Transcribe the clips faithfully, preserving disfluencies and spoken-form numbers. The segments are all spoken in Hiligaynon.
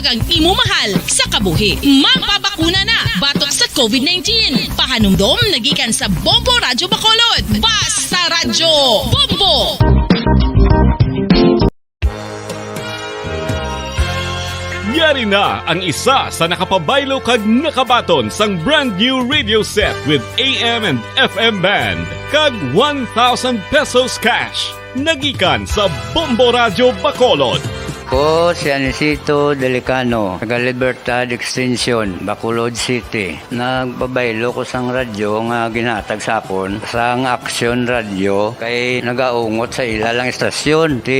Ang imo mahal sa kabuhi. Magpabakuna na batok sa covid nineteen. Pahanumdom na gikan sa Bombo Radyo Bacolod. Basta Radyo Bombo! Yari na ang isa sa nakapabaylo kag nakabaton sang brand new radio set with A M and F M band kag one thousand pesos cash. Nagikan sa Bombo Radyo Bacolod. Ko si Anisito Delicano, taga Libertad Extension, Bacolod City. Nagpabaylo ko sang radyo nga ginhatag sa akon sang Action Radio kay nagaungot sa ila lang istasyon. Ti,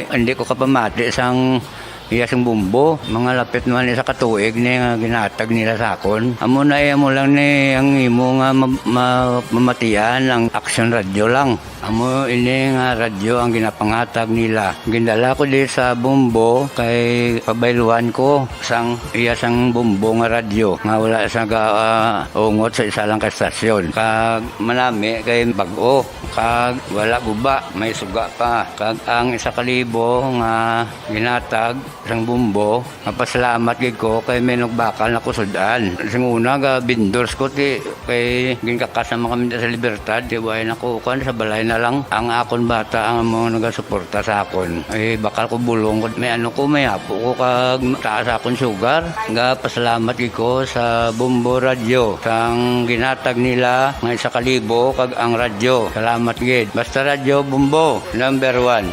hindi ko kapamati sang iya sing Bombo. Mga lapit naman isa ka tuig ni nga ginhatag nila sa akon. Amo na, eh, amo lang ni ang imo nga ma-, ma-, mamatian ang Action Radio lang. Amo ini nga radyo ang ginapangatag nila. Gindala ko di sa Bombo kay pabayluan ko sang iya sang Bombo nga radyo nga wala sa ga, ah, ungot sa isa lang ka estasyon. Kag manami kay bag-o, kag wala guba, may suga pa. Kag ang isa ka libo nga ginatag sang Bombo, mapasalamat gid ko kay may nagbakal na kusud-an. Sing una, ga vendors ko, ti, kay ginkakas naman kami sa Libertad, ti, way na ko, kuwan, sa balay na lang. Ang akon bata ang mga nagasuporta sa akon. Eh, bakal ko bulong ko, may ano ko, may apo ko, kag taas akon sugar. Ga pasalamat gid ko sa Bombo Radyo, sang ginatag nila nga isa ka libo, kag ang radyo. Salamat gid. Basta Radyo Bombo, number one.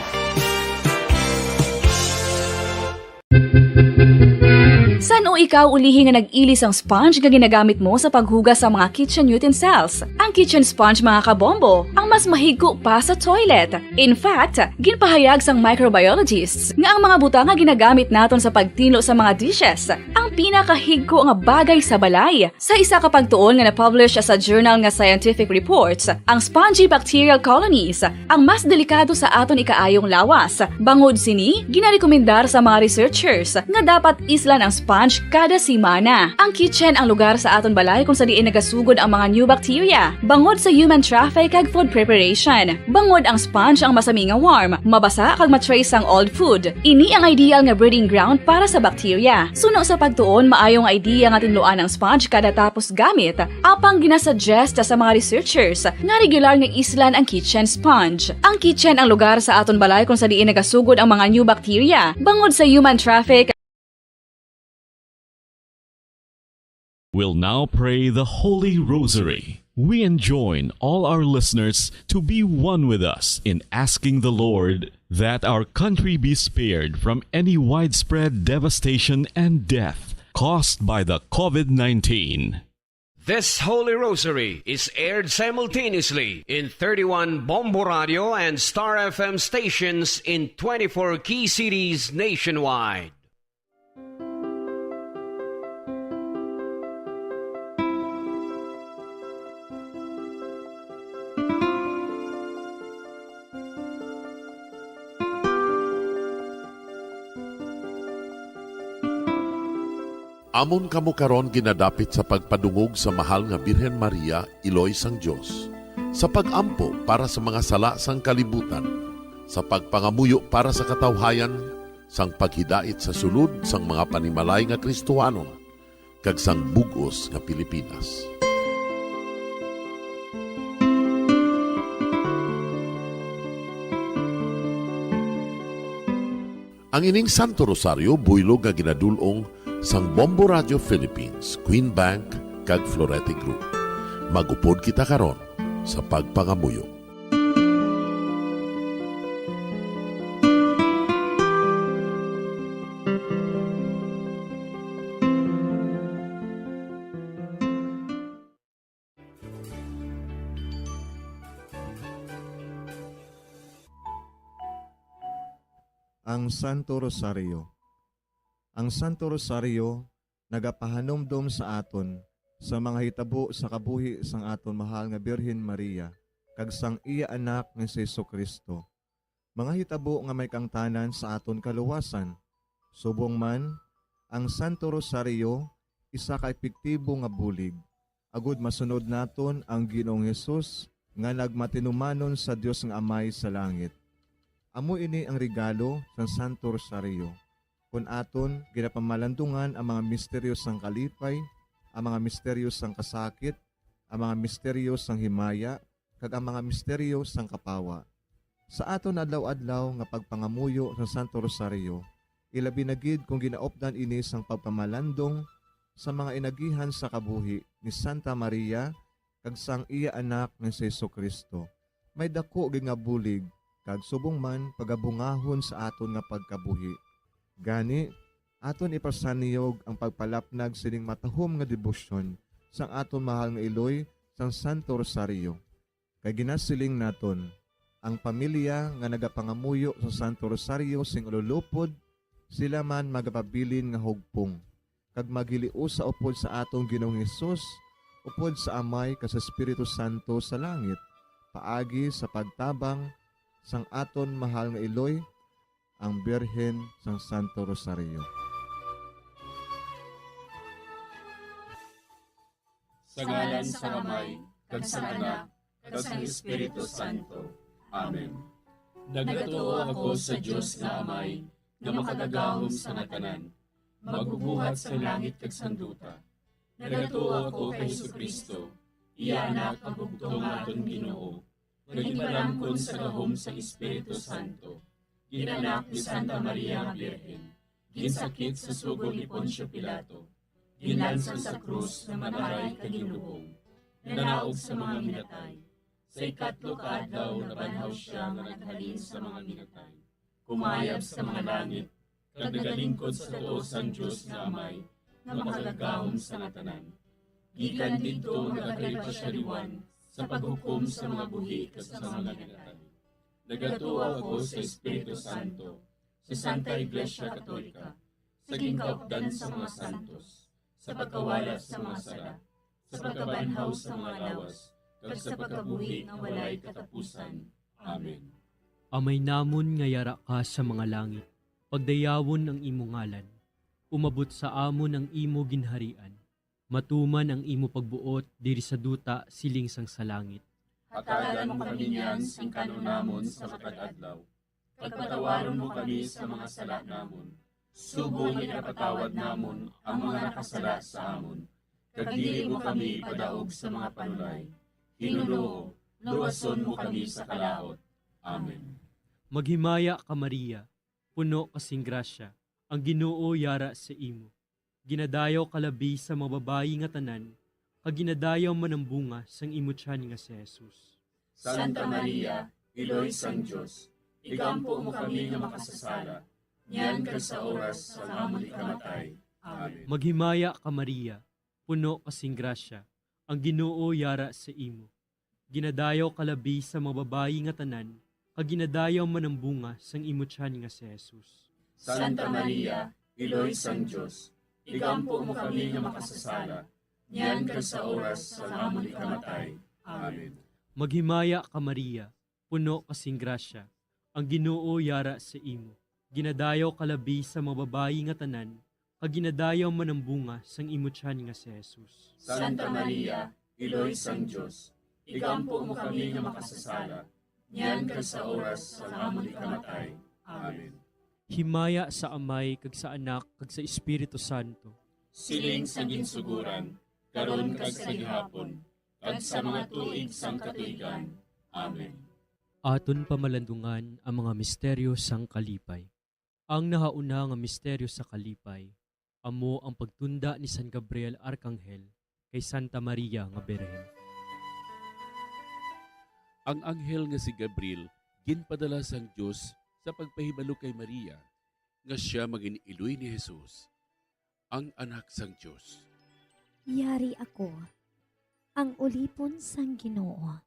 San-o ikaw ulihi nga nag-ili sang sponge nga ginagamit mo sa paghugas sa mga kitchen utensils? Ang kitchen sponge, mga kabombo, ang mas mahigko pa sa toilet. In fact, ginpahayag sang microbiologists nga ang mga butang nga ginagamit naton sa pagtinlo sa mga dishes ang pinakahigko nga bagay sa balay. Sa isa ka pagtuon nga na-publish sa journal nga Scientific Reports, ang spongy bacterial colonies ang mas delikado sa aton ikaayong lawas. Bangod sini, ginarekomendar sa mga researchers nga dapat islan ang sponge kada semana. Ang kitchen ang lugar sa aton balay kung sa diin nagasugod ang mga new bacteria, bangod sa human traffic kag food preparation. Bangod ang sponge ang masami nga warm, mabasa kag ma-trace sang old food. Ini ang ideal nga breeding ground para sa bacteria. Suno sa pagtuon, maayo nga idea nga tinluan ang sponge kada tapos gamit. Apang ginasuggest sa mga researchers nga regular nga islan ang kitchen sponge. Ang kitchen ang lugar sa aton balay kung sa diin nagasugod ang mga new bacteria, bangod sa human traffic. We'll now pray the Holy Rosary. We enjoin all our listeners to be one with us in asking the Lord that our country be spared from any widespread devastation and death caused by the covid nineteen. This Holy Rosary is aired simultaneously in thirty-one Bombo Radio and Star F M stations in twenty-four key cities nationwide. Amon kamo karon ginadapit sa pagpadungog sa Mahal nga Birhen Maria, Iloy sang Dios, sa pag-ampo para sa mga sala sang kalibutan, sa pagpangamuyo para sa katawhayan, sang paghidait sa sulod sang mga panimalay nga Kristohanon, kag sang bug-os nga Pilipinas. Ang ining Santo Rosario buylog nga ginadul-ong sang Bombo Radio Philippines, Queen Bank, kag Florete Group. Mag-upod kita karon sa pagpangamuyo. Ang Santo Rosario. Ang Santo Rosario nagapahanumdom sa aton sa mga hitabo sa kabuhi sang aton mahal nga Birhen Maria kag sang iya Anak nga si Jesu-Cristo. Mga hitabo nga may kaangtanan sa aton kaluwasan. Subong man, ang Santo Rosario isa ka epektibo nga bulig agud masunod naton ang Ginoong Hesus nga nagmatinumanon sa Dios nga Amay sa langit. Amo ini ang regalo sang Santo Rosario. Kon aton ginapamalandungan ang mga misteryo sang kalipay, ang mga misteryo sang kasakit, ang mga misteryo sang himaya, kag ang mga misteryo sang kapawa. Sa aton adlaw-adlaw nga pagpangamuyo sa Santo Rosario, ilabi na gid kung ginaupdan ini sang pagpamalandong sa mga inagihan sa kabuhi ni Santa Maria kag sang iya Anak nga si Jesu-Cristo, may daku gid nga bulig kag subong man pagabungahon sa aton nga pagkabuhi. Gani, aton ipasaniyog ang pagpalapnag sining matahom nga debosyon sang aton mahal nga iloy sang Santo Rosario. Kay ginasiling naton, ang pamilya nga nagapangamuyo sa Santo Rosario sing ululupod, sila man magapabilin nga hugpong, kag maghiliusa upod sa aton Ginoong Hesus, upod sa Amay kag sa Espiritu Santo sa langit, paagi sa pagtabang sang aton mahal nga iloy, ang Birhen sang Santo Rosario. Sa ngalan sang Amay, kag sang Anak, kag sang Espiritu Santo. Amen. Nagatuo ako sa Dios nga Amay, nga makagagahom sa nga tanan, magbubuhat sa langit kag sang duta. Nagatuo ako kay Jesu-Cristo, iya Anak, ang bugtong nga aton Ginoo, nga ginpalamkon sa gahom sang Espiritu Santo, ginanak ni Santa Maria nga Birhen, ginsakit sa sugo ni Poncio Pilato, ginlansang sa krus nga mataray kag ginlubong, nanaog sa mga minatay. Sa ikatlo ka adlaw nabanhaw sia nga naghalin sa mga minatay, kumayab sa mga langit, kag nagalingkod sa tuo sang Dios nga Amay, nga makagagahom sa nga tanan. Gikan didto nagakari pa sia liwan sa paghukom sa mga buhi kag sa mga minatay. Nagatuo ako sa Espiritu Santo, sa Santa Iglesia Katolika, sa ginkaupdan sa mga santos, sa pagkawala sa mga sala, sa pagkabanhaw sa mga lawas, kag sa pagkabuhi nga walay katapusan. Amen. Amay namon nga yara ka sa mga langit, pagdayawon ang imo ngalan. Umabot sa amon ang imo ginharian. Matuman ang imo pagbuot diri sa duta siling sang sa langit. Hatagan mo kami niyan sing kan-on namon sa matag adlaw. Kag patawaron mo kami sa mga sala namon, subong nga ginapatawad namon ang mga nakasala sa amon. Kag dili mo kami ipadaog sa mga panulay. Hinunoo, luwason mo kami sa kalaut. Amen. Maghimaya ka, Maria, puno ka sing grasya, ang Ginoo yara sa imo. Ginadayaw ka labi sa mga babayi nga tanan, kag ginadayaw man ang bunga sang imo tiyan nga si Jesus. Santa Maria, Iloy sang Dios, igampo mo kami nga makasasala, niyan kag sa oras sang amon ikamatay. Amen. Maghimaya ka, Maria, puno ka sing grasya, ang Ginoo yara sa imo. Ginadayaw ka labi sa mga babayi nga tanan, kag ginadayaw man ang bunga sang imo tiyan nga si Jesus. Santa Maria, Iloy sang Dios, igampo mo kami nga makasasala, niyan kag sa oras sang amon ikamatay. Amen. Maghimaya ka, Maria, puno ka sing grasya, ang Ginoo yara sa imo. Ginadayaw ka labi sa mga babayi nga tanan, kag ginadayaw man ang bunga sang imo tiyan nga si Jesus. Santa Maria, Iloy sang Dios, igampo mo kami nga makasasala, niyan kag sa oras sang amon ikamatay. Amen. Himaya sa Amay, kag sa Anak, kag sa Espiritu Santo. Siling sa ginsugoran, karon kag sa gihapon, kag sa mga tuig sang katuigan. Amen. Aton pamalandungan ang mga misteryo sang kalipay. Ang nahauna nga misteryo sa kalipay amo ang pagtunda ni San Gabriel Arkanghel kay Santa Maria nga Birhen. Ang anghel nga si Gabriel ginpadala sang Dios sa pagpahibalo kay Maria nga sia magin-iloy ni Jesus, ang Anak sang Dios. Yari ako, ang ulipon sang Ginoo.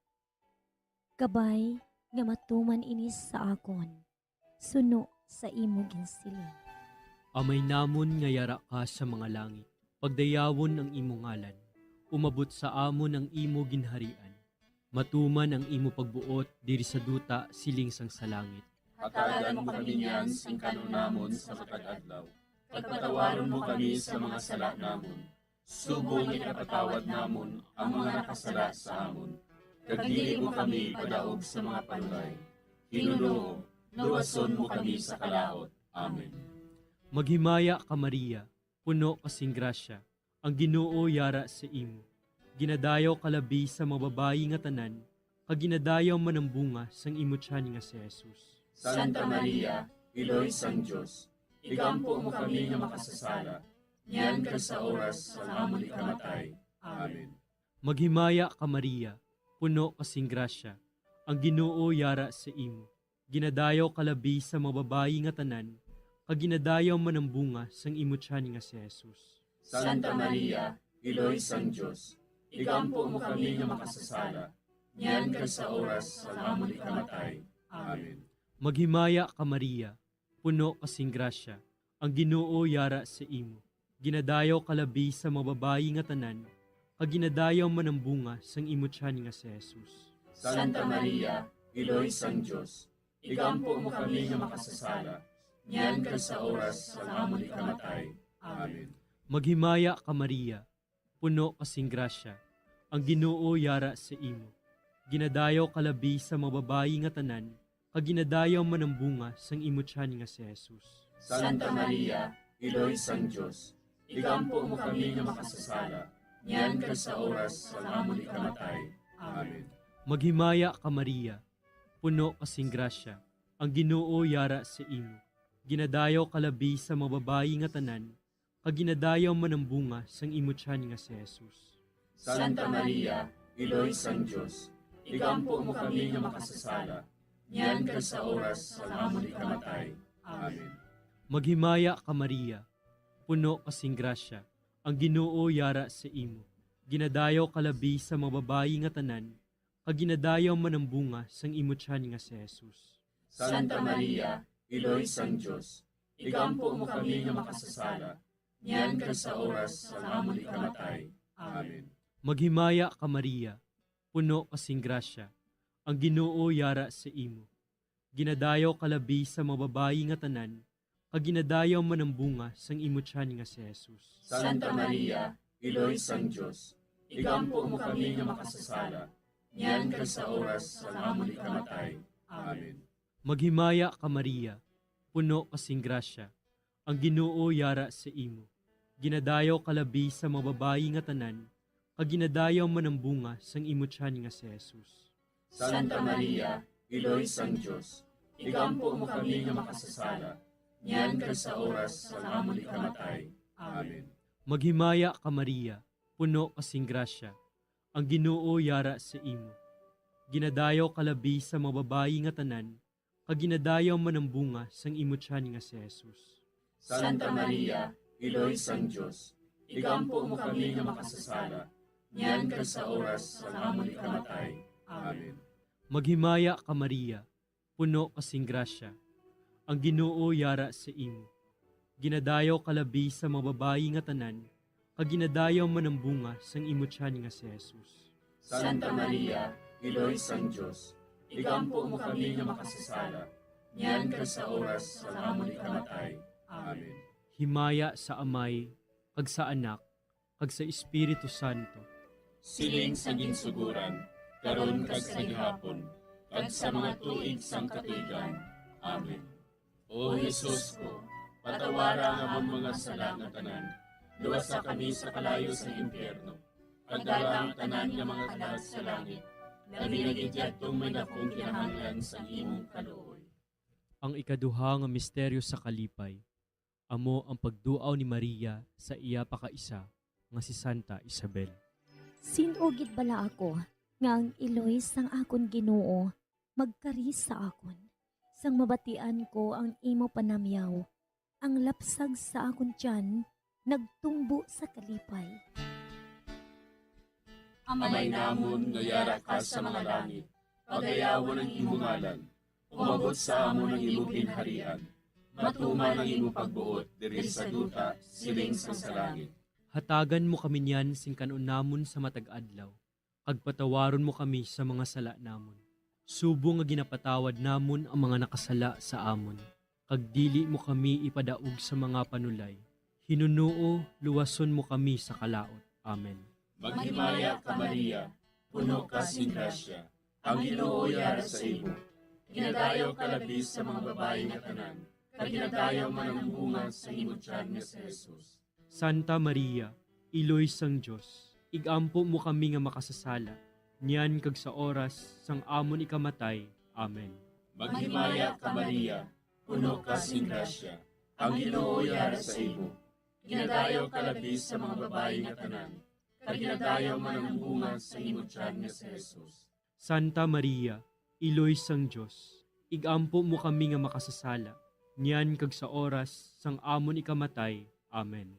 Kabay nga matuman ini sa akon, suno sa imo ginsiling. Amay namon nga yara ka sa mga langit, pagdayawon ang imo ngalan. Umabot sa amon ang imo ginharian. Matuman ang imo pagbuot diri sa duta siling sang sa langit. Hatagan mo kami niyan sing kan-on namon sa matag adlaw. Kag patawaron mo kami sa mga sala namon, subong nga ginapatawad namon ang mga nakasala sa amon. Kag dili mo kami ipadaog sa mga panulay. Ginoo, luwason mo kami sa kalaut. Amen. Maghimaya ka, Maria, puno ka sing grasya, ang Ginoo yara sa imo. Ginadayaw ka labi sa mga babayi nga tanan, kag ginadayaw man ang bunga sang imo tiyan nga si Jesus. Santa Maria, Iloy sang Dios, igampo mo kami nga makasasala, niyan kag sa oras sang amon ikamatay. Amen. Maghimaya ka, Maria, puno ka sing grasya, ang Ginoo yara sa imo. Ginadayaw ka labi sa mga babayi nga tanan, kag ginadayaw man ang bunga sang imo tiyan nga si Jesus. Santa Maria, Iloy sang Dios, igampo mo kami nga makasasala, niyan kag sa oras sang amon ikamatay. Amen. Maghimaya ka, Maria, puno ka sing grasya, ang Ginoo yara sa imo. Ginadayaw ka labi sa mga babayi nga tanan, kag ginadayaw man ang bunga sang imo tiyan nga si Jesus. Santa Maria, Iloy sang Dios, igampo mo kami nga makasasala, niyan kag sa oras sang amon ikamatay. Amen. Maghimaya ka, Maria, puno ka sing grasya, ang Ginoo yara sa imo. Ginadayaw ka labi sa mga babayi nga tanan, kag ginadayaw man ang bunga sang imo tiyan nga si Jesus. Santa Maria, Iloy sang Dios, igampo mo kami nga makasasala, niyan kag sa oras sang amon ikamatay. Amen. Maghimaya ka, Maria, puno ka sing grasya, ang Ginoo yara sa imo. Ginadayaw ka labi sa mga babayi nga tanan, kag ginadayaw man ang bunga sang imo tiyan nga si Jesus. Santa Maria, Iloy sang Dios, igampo mo kami nga makasasala, niyan kag sa oras sang amon ikamatay. Amen. Maghimaya ka, Maria, puno ka sing grasya, ang Ginoo yara sa imo. Ginadayaw ka labi sa mga babayi nga tanan, kag ginadayaw man ang bunga sang imo tiyan nga si Jesus. Santa Maria, Iloy sang Dios, igampo mo kami nga makasasala, niyan kag sa oras sang amon ikamatay. Amen. Maghimaya ka, Maria, puno ka sing grasya, ang Ginoo yara sa imo. Ginadayaw ka labi sa mga babayi nga tanan, kag ginadayaw man ang bunga sang imo tiyan nga si Jesus. Santa Maria, Iloy sang Dios, igampo mo kami nga makasasala, niyan kag sa oras sang amon ikamatay. Amen. Maghimaya ka, Maria, puno ka sing grasya, ang Ginoo yara sa imo. Ginadayaw ka labi sa mga babayi nga tanan, kag ginadayaw man ang bunga sang imo tiyan nga si Jesus. Santa Maria, Iloy sang Dios, igampo mo kami nga makasasala, niyan kag sa oras sang amon ikamatay. Amen. Maghimaya ka, Maria, puno ka sing grasya, ang Ginoo yara sa imo. Ginadayaw ka labi sa mga babayi nga tanan, kag ginadayaw man ang bunga sang imo tiyan nga si Jesus. Santa Maria, Iloy sang Dios, igampo mo kami nga makasasala, niyan kag sa oras sang amon ikamatay. Amen. Maghimaya ka, Maria, puno ka sing grasya, ang Ginoo yara sa imo. Ginadayaw ka labi sa mga babayi nga tanan, kag ginadayaw man ang bunga sang imo tiyan nga si Jesus. Santa Maria, Iloy sang Dios, igampo mo kami nga makasasala, niyan kag sa oras sang amon ikamatay. Amen. Himaya sa Amay, kag sa Anak, kag sa Espiritu Santo. Siling sa ginsuguran, karon kag sa gihapon, kag sa mga tuig sang katuigan. Amen. O Jesus ko, patawara ang amon mga sala nga tanan, luwasa kami sa kalayo sa impyerno, kag dala ang tanan nga mga kalag sa langit, labi na gid yadtong may dakong kinahanglan sang imong kaluoy. Ang ikaduha nga misteryo sa kalipay, amo ang pagduaw ni Maria sa iya pakaisa nga si Santa Isabel. Sin-o gid bala ako nga ang iloy sang akon Ginoo magkari sa akon, sang mabatian ko ang imo panamyaw, ang lapsag sa akon tiyan nagtumbo sa kalipay. Amay namon nga yara ka sa mga langit, pagayawon ang imo ngalan. Umabot sa amon ang imo ginharian. Matuman ang imo pagbuot diri sa duta, siling sang sa langit. Hatagan mo kami niyan sing kan-on namon sa matag adlaw, kag patawaron mo kami sa mga sala namon, subong nga ginapatawad namon ang mga nakasala sa amon, kag dili mo kami ipadaog sa mga panulay. Hinunoo, luwason mo kami sa kalaut. Amen. Maghimaya ka, Maria, puno ka sing grasya, ang Ginoo yara sa imo. Ginadayaw ka labi sa mga babayi nga tanan, kag ginadayaw man ang bunga sa imo tiyan nga si Jesus. Santa Maria, Iloy sang Dios, igampo mo kami nga makasasala, niyan kag sa oras sang amon ikamatay. Amen. Maghimaya ka, Maria, puno ka sing grasya, ang Ginoo yara sa imo. Ginadayaw ka labi sa mga babayi nga tanan, kag ginadayaw man ang bunga sa imo tiyan nga si Jesus. Santa Maria, Iloy sang Dios, igampo mo kami nga makasasala, niyan kag sa oras sang amon ikamatay. Amen.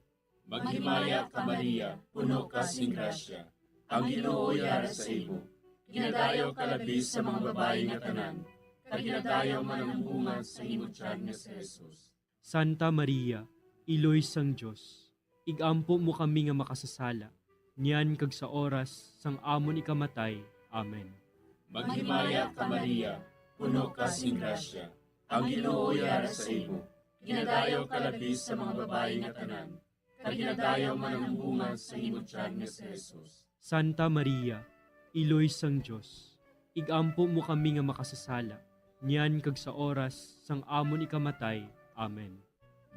Maghimaya ka, Maria, puno ka sing grasya, ang Ginoo yara sa imo. Ginadayaw ka labi sa mga babayi nga tanan, kag ginadayaw man ang bunga sa imo tiyan nga si Jesus. Santa Maria, Iloy sang Dios, igampo mo kami nga makasasala, niyan kag sa oras sang amon ikamatay. Amen. Maghimaya ka, Maria, puno ka sing grasya, ang Ginoo yara sa imo. Ginadayaw ka labi sa mga babayi nga tanan, kag ginadayaw man ang bunga sa imo tiyan nga si Jesus. Santa Maria, Iloy sang Dios, igampo mo kami nga makasasala, niyan kag sa oras sang amon ikamatay. Amen.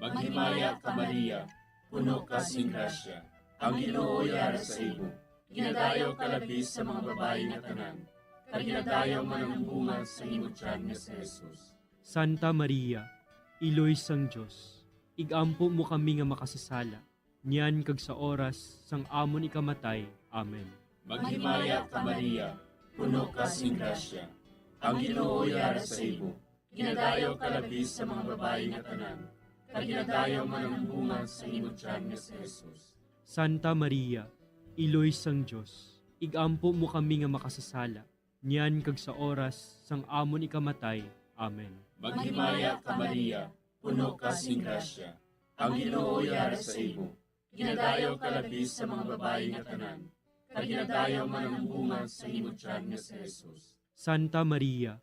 Maghimaya ka, Maria, puno ka sing grasya, ang Ginoo yara sa imo. Ginadayaw ka labi sa mga babayi nga tanan, kag ginadayaw man ang bunga sa imo tiyan nga si Jesus. Santa Maria, Iloy sang Dios, igampo mo kami nga makasasala, niyan kag sa oras sang amon ikamatay. Amen. Maghimaya ka, Maria, puno ka sing grasya, ang Ginoo yara sa imo. Ginadayaw ka labi sa mga babayi nga tanan, kag ginadayaw man ang bunga sa imo tiyan nga si Jesus. Santa Maria, Iloy sang Dios, igampo mo kami nga makasasala, niyan kag sa oras sang amon ikamatay. Amen. Maghimaya ka, Maria, puno ka sing grasya, ang Ginoo yara sa imo. Ginadayaw ka labi sa mga babayi nga tanan, kag ginadayaw man ang bunga sa imo tiyan nga si Jesus. Santa Maria,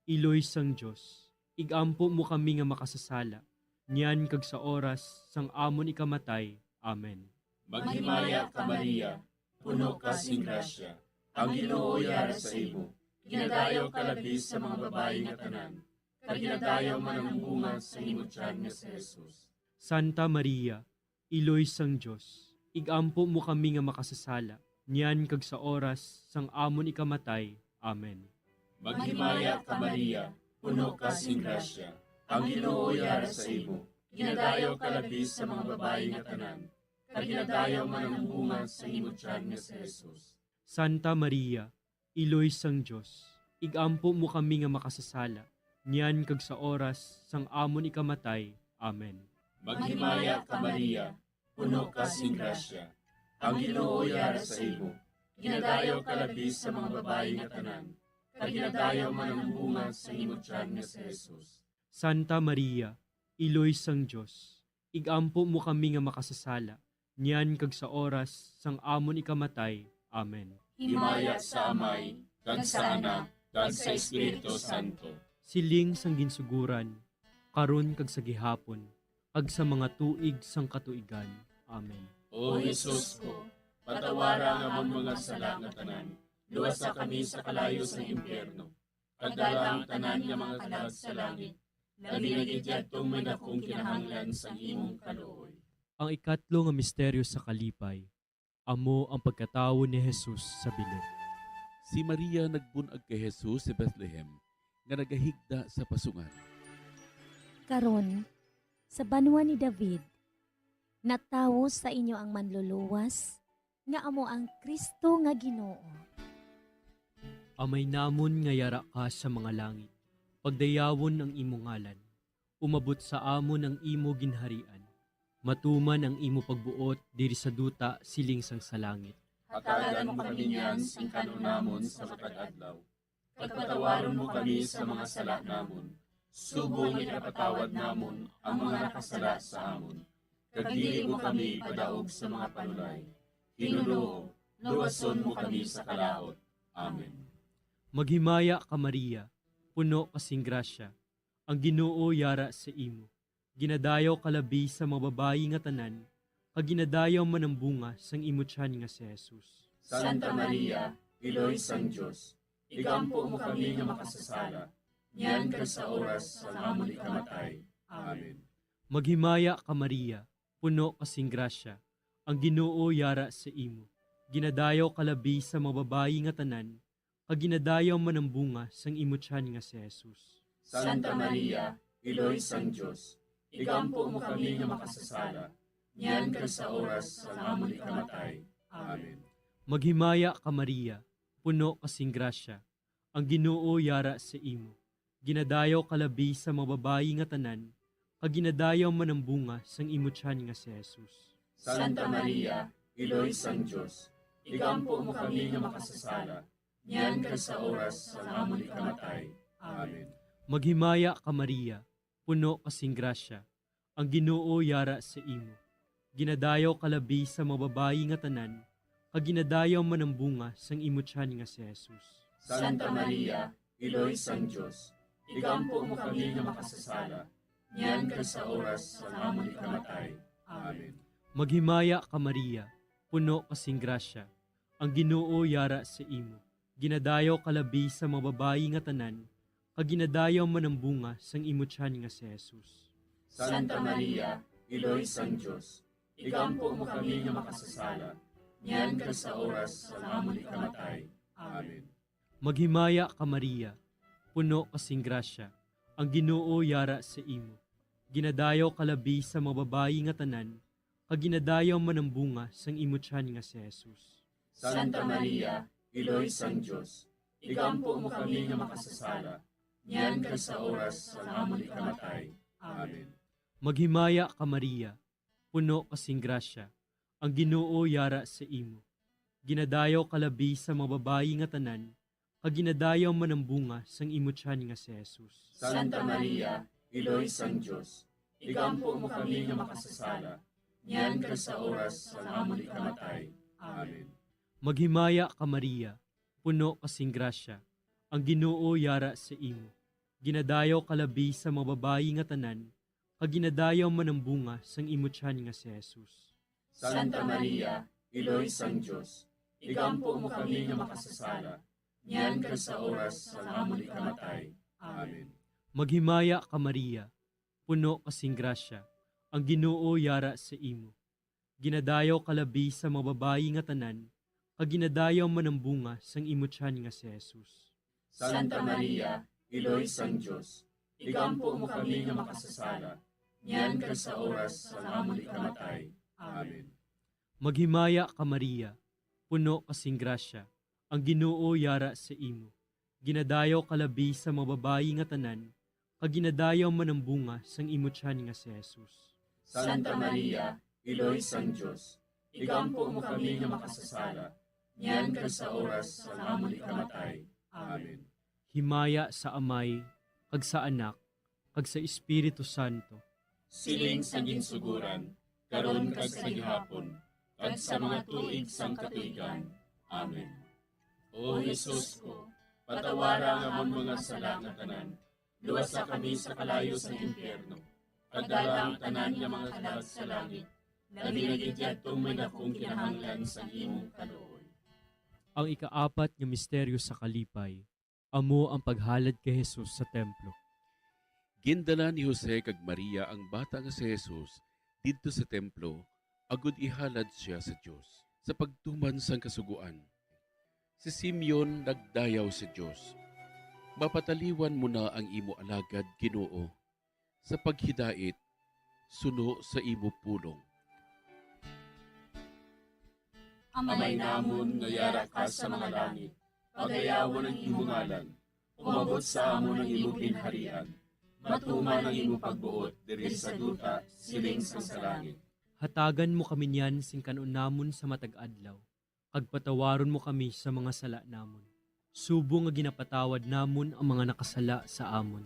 Iloy sang Dios, igampo mo kami nga makasasala, niyan kag sa oras sang amon ikamatay. Amen. Maghimaya ka, Maria, puno ka sing grasya, ang Ginoo yara sa imo. Ginadayaw ka labi sa mga babayi nga tanan, kag ginadayaw man ang bunga sa imo tiyan nga si Jesus. Santa Maria, Iloy sang Dios, igampo mo kami nga makasasala, niyan kag sa oras sang amon ikamatay. Amen. Maghimaya ka, Maria, puno ka sing grasya, ang Ginoo yara sa imo. Ginadayaw ka labi sa mga babayi nga tanan, kag ginadayaw man ang bunga sa imo tiyan nga si Jesus. Santa Maria, Iloy sang Dios, igampo mo kami nga makasasala, niyan kag sa oras sang amon ikamatay. Amen. Maghimaya ka, Maria, puno ka sing grasya, ang Ginoo yara sa imo. Ginadayaw ka labi sa mga babayi nga tanan, kag ginadayaw man ang bunga sa imo tiyan nga si Jesus. Santa Maria, Iloy sang Dios, igampo mo kami nga makasasala, niyan kag sa oras sang amon ikamatay. Amen. Himaya sa Amay, kag sa Anak, kag sa Espiritu Santo. Siling sang ginsuguran, karon kag sa gihapon, kag sa mga tuig sang katuigan. Amen. O Jesus ko, patawara ang amon mga sala nga tanan, luwasa kami sa kalayo sang impyerno, kag dala ang tanan nga mga kalag sa langit, labi na gid yadtong may dakong kinahanglan sang imong kaluoy. Ang ikatlo nga misteryo sa kalipay, amo ang pagkatawo ni Jesus sa bilog. Si Maria nagbun-ag kay Jesus sa Bethlehem, nga nagahigda sa pasungan. Karon, sa banwa ni David, natawo sa inyo ang Manluluwas, nga amo ang Cristo nga Ginoo. Amay namon nga yara ka sa mga langit, pagdayawon ang imo ngalan. Umabot sa amon ang imo ginharian. Matuman ang imo pagbuot diri sa duta siling sang sa langit. Hatagan mo kami niyan sing kan-on namon sa matag adlaw. Kag patawaron mo kami sa mga sala namon, subong nga ginapatawad namon ang mga nakasala sa amon. Kag dili mo kami ipadaog sa mga panulay. Ginoo, luwason mo kami sa kalaut. Amen. Maghimaya ka, Maria, puno ka sing grasya, ang Ginoo yara sa imo. Ginadayaw ka labi sa mga babayi nga tanan, kag ginadayaw man ang bunga sang imo tiyan nga si Jesus. Santa Maria, Iloy sang Dios, igampo mo kami nga makasasala, niyan kag sa oras sang amon ikamatay. Amen. Maghimaya ka, Maria, puno ka sing grasya, ang Ginoo yara sa imo. Ginadayaw ka labi sa mga babayi nga tanan, kag ginadayaw man ang bunga sang imo tiyan nga si Jesus. Santa Maria, Iloy sang Dios, igampo mo kami nga makasasala, niyan kag sa oras sang amon ikamatay. Amen. Maghimaya ka, Maria, puno ka sing grasya, ang Ginoo yara sa imo. Ginadayaw ka labi sa mga babayi nga tanan, kag ginadayaw man ang bunga sang imo tiyan nga si Jesus. Santa Maria, Iloy sang Dios, igampo mo kami nga makasasala, niyan kag sa oras sang amon ikamatay. Amen. Maghimaya ka, Maria, puno ka sing grasya, ang Ginoo yara sa imo. Ginadayaw ka labi sa mga babayi nga tanan, kag ginadayaw man ang bunga sang imo tiyan nga si Jesus. Santa Maria, Iloy sang Dios, igampo mo kami nga makasasala, niyan kag sa oras sang amon ikamatay. Amen. Maghimaya ka, Maria, puno ka sing grasya, ang Ginoo yara sa imo. Ginadayaw ka labi sa mga babayi nga tanan, kag ginadayaw man ang bunga sang imo tiyan nga si Jesus. Santa Maria, Iloy sang Dios, igampo mo kami nga makasasala, niyan kag sa oras sang amon ikamatay. Amen. Maghimaya ka, Maria, puno ka sing grasya, ang Ginoo yara sa imo. Ginadayaw ka labi sa mga babayi nga tanan, kag ginadayaw man ang bunga sang imo tiyan nga si Jesus. Santa Maria, Iloy sang Dios, igampo mo kami nga makasasala, niyan kag sa oras sang amon ikamatay. Amen. Maghimaya ka, Maria, puno ka sing grasya, ang Ginoo yara sa imo. Ginadayaw ka labi sa mga babayi nga tanan, kag ginadayaw man ang bunga sang imo tiyan nga si Jesus. Santa Maria, Iloy sang Dios, igampo mo kami nga makasasala, niyan kag sa oras sang amon ikamatay. Amen. Maghimaya ka, Maria, puno ka sing grasya, ang Ginoo yara sa imo. Ginadayaw ka labi sa mga babayi nga tanan, kag ginadayaw man ang bunga sang imo tiyan nga si Jesus. Santa Maria, Iloy sang Dios, igampo mo kami nga makasasala, niyan kag sa oras sang amon ikamatay. Amen. Maghimaya ka, Maria, puno ka sing grasya, ang Ginoo yara sa imo. Ginadayaw ka labi sa mga babayi nga tanan, kag ginadayaw man ang bunga sang imo tiyan nga si Jesus. Santa Maria, Iloy sang Dios, igampo mo kami nga makasasala, niyan kag sa oras sang amon ikamatay. Amen. Maghimaya ka, Maria, puno ka sing grasya, ang Ginoo yara sa imo. Ginadayaw ka labi sa mga babayi nga tanan, kag ginadayaw man ang bunga sang imo tiyan nga si Jesus. Santa Maria, Iloy sang Dios, igampo mo kami nga makasasala, niyan kag sa oras sang amon ikamatay. Amen. Himaya sa Amay, kag sa Anak, kag sa Espiritu Santo. Siling sa ginsugoran, karon kag sa gihapon, kag sa mga tuig sang katuigan. Amen. O Jesus ko, patawara ang amon mga sala nga tanan, luwasa kami sa kalayo sang impyerno, kag dala ang tanan nga mga kalag sa langit, labi na gid yadtong may dakong kinahanglan sang imong kaluoy. Ang ikaapat nga misteryo sa kalipay, amo ang paghalad kay Jesus sa templo. Gindala ni Jose kag Maria ang bata nga si Jesus didto sa templo, agod ihalad sia sa Dios. Sa pagtuman sang Kasugoan, si Simeon nagdayaw sa Dios, "Mapataliwan mo na ang imo alagad, Ginoo, sa paghidait suno sa imo pulong." Amay namon nga yara ka sa mga langit, pagayawon ang imo ngalan. Umabot sa amon ang imo ginharian. Matuman ang imo pagbuot diri sa duta, siling sang sa langit. Hatagan mo kami niyan sing kan-on namon sa matag adlaw, kag patawaron mo kami sa mga sala namon, subong nga ginapatawad namon ang mga nakasala sa amon,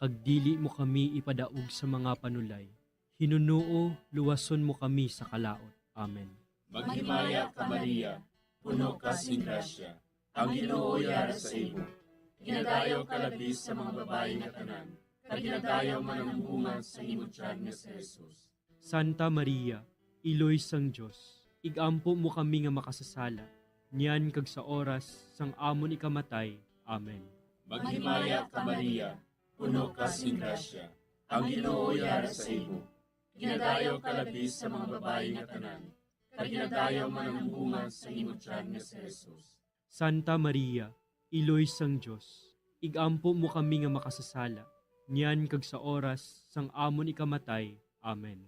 kag dili mo kami ipadaog sa mga panulay. Hinunoo, luwason mo kami sa kalaut. Amen. Maghimaya ka, Maria, puno ka sing grasya, ang Ginoo yara sa imo. Ginadayaw ka labi sa mga babayi nga tanan, kag ginadayaw man ang bunga sa imo tiyan nga si Jesus. Santa Maria, Iloy sang Dios, igampo mo kami nga makasasala, niyan kag sa oras sang amon ikamatay. Amen. Maghimaya ka, Maria, puno ka sing grasya, Ang Ginoo yara sa imo. Ginadayaw ka labi sa mga babayi nga tanan, kag ginadayaw man ang bunga sa imo tiyan nga si Jesus. Santa Maria, Iloy sang Dios, ig-ampo mo kami nga makasasala, niyan kag sa oras sang amon ikamatay. Amen.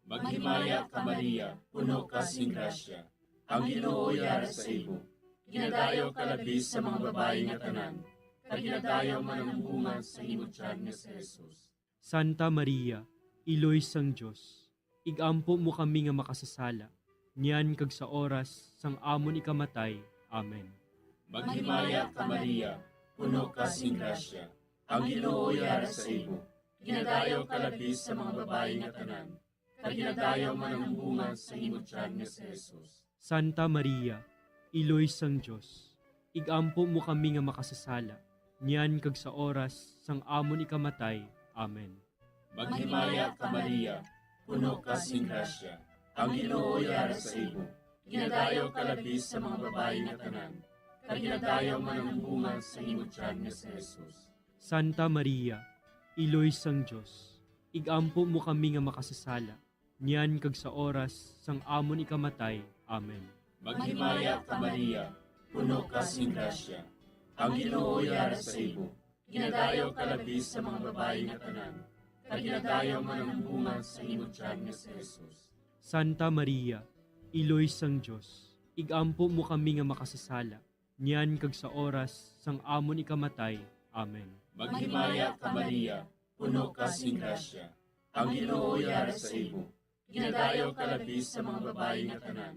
Maghimaya ka, Maria, puno ka sing grasya. Ang Ginoo yara sa imo. Ginadayaw ka labi sa mga babayi nga tanan, kag ginadayaw man ang bunga sa imo tiyan nga si Jesus. Santa Maria, Iloy sang Dios, ig-ampo mo kami nga makasasala, niyan kag sa oras sang amon ikamatay. Amen. Maghimaya ka, Maria, puno ka sing grasya. Ang Ginoo yara sa imo. Ginadayaw ka labi sa mga babayi nga tanan, kag ginadayaw man ang bunga sa imo tiyan nga si Jesus. Santa Maria, Iloy sang Dios, ig-ampo mo kami nga makasasala, niyan kag sa oras sang amon ikamatay. Amen. Maghimaya ka, Maria, puno ka sing grasya. Ang Ginoo yara sa imo. Ginadayaw ka labi sa mga babayi nga tanan, kag ginadayaw man ang bunga sa imo tiyan nga si Jesus. Santa Maria, Iloy sang Dios, ig-ampo mo kami nga makasasala, niyan kag sa oras sang amon ikamatay. Amen. Maghimaya ka, Maria, puno ka sing grasya. Ang Ginoo yara sa imo. Ginadayaw ka labi sa mga babayi nga tanan, kag ginadayaw man ang bunga sa imo tiyan nga si Jesus. Santa Maria, Iloy sang Dios, ig-ampo mo kami nga makasasala, niyan kag sa oras sang amon ikamatay. Amen. Maghimaya ka, Maria, puno ka sing grasya. Ang Ginoo yara sa imo. Ginadayaw ka labi sa mga babayi nga tanan,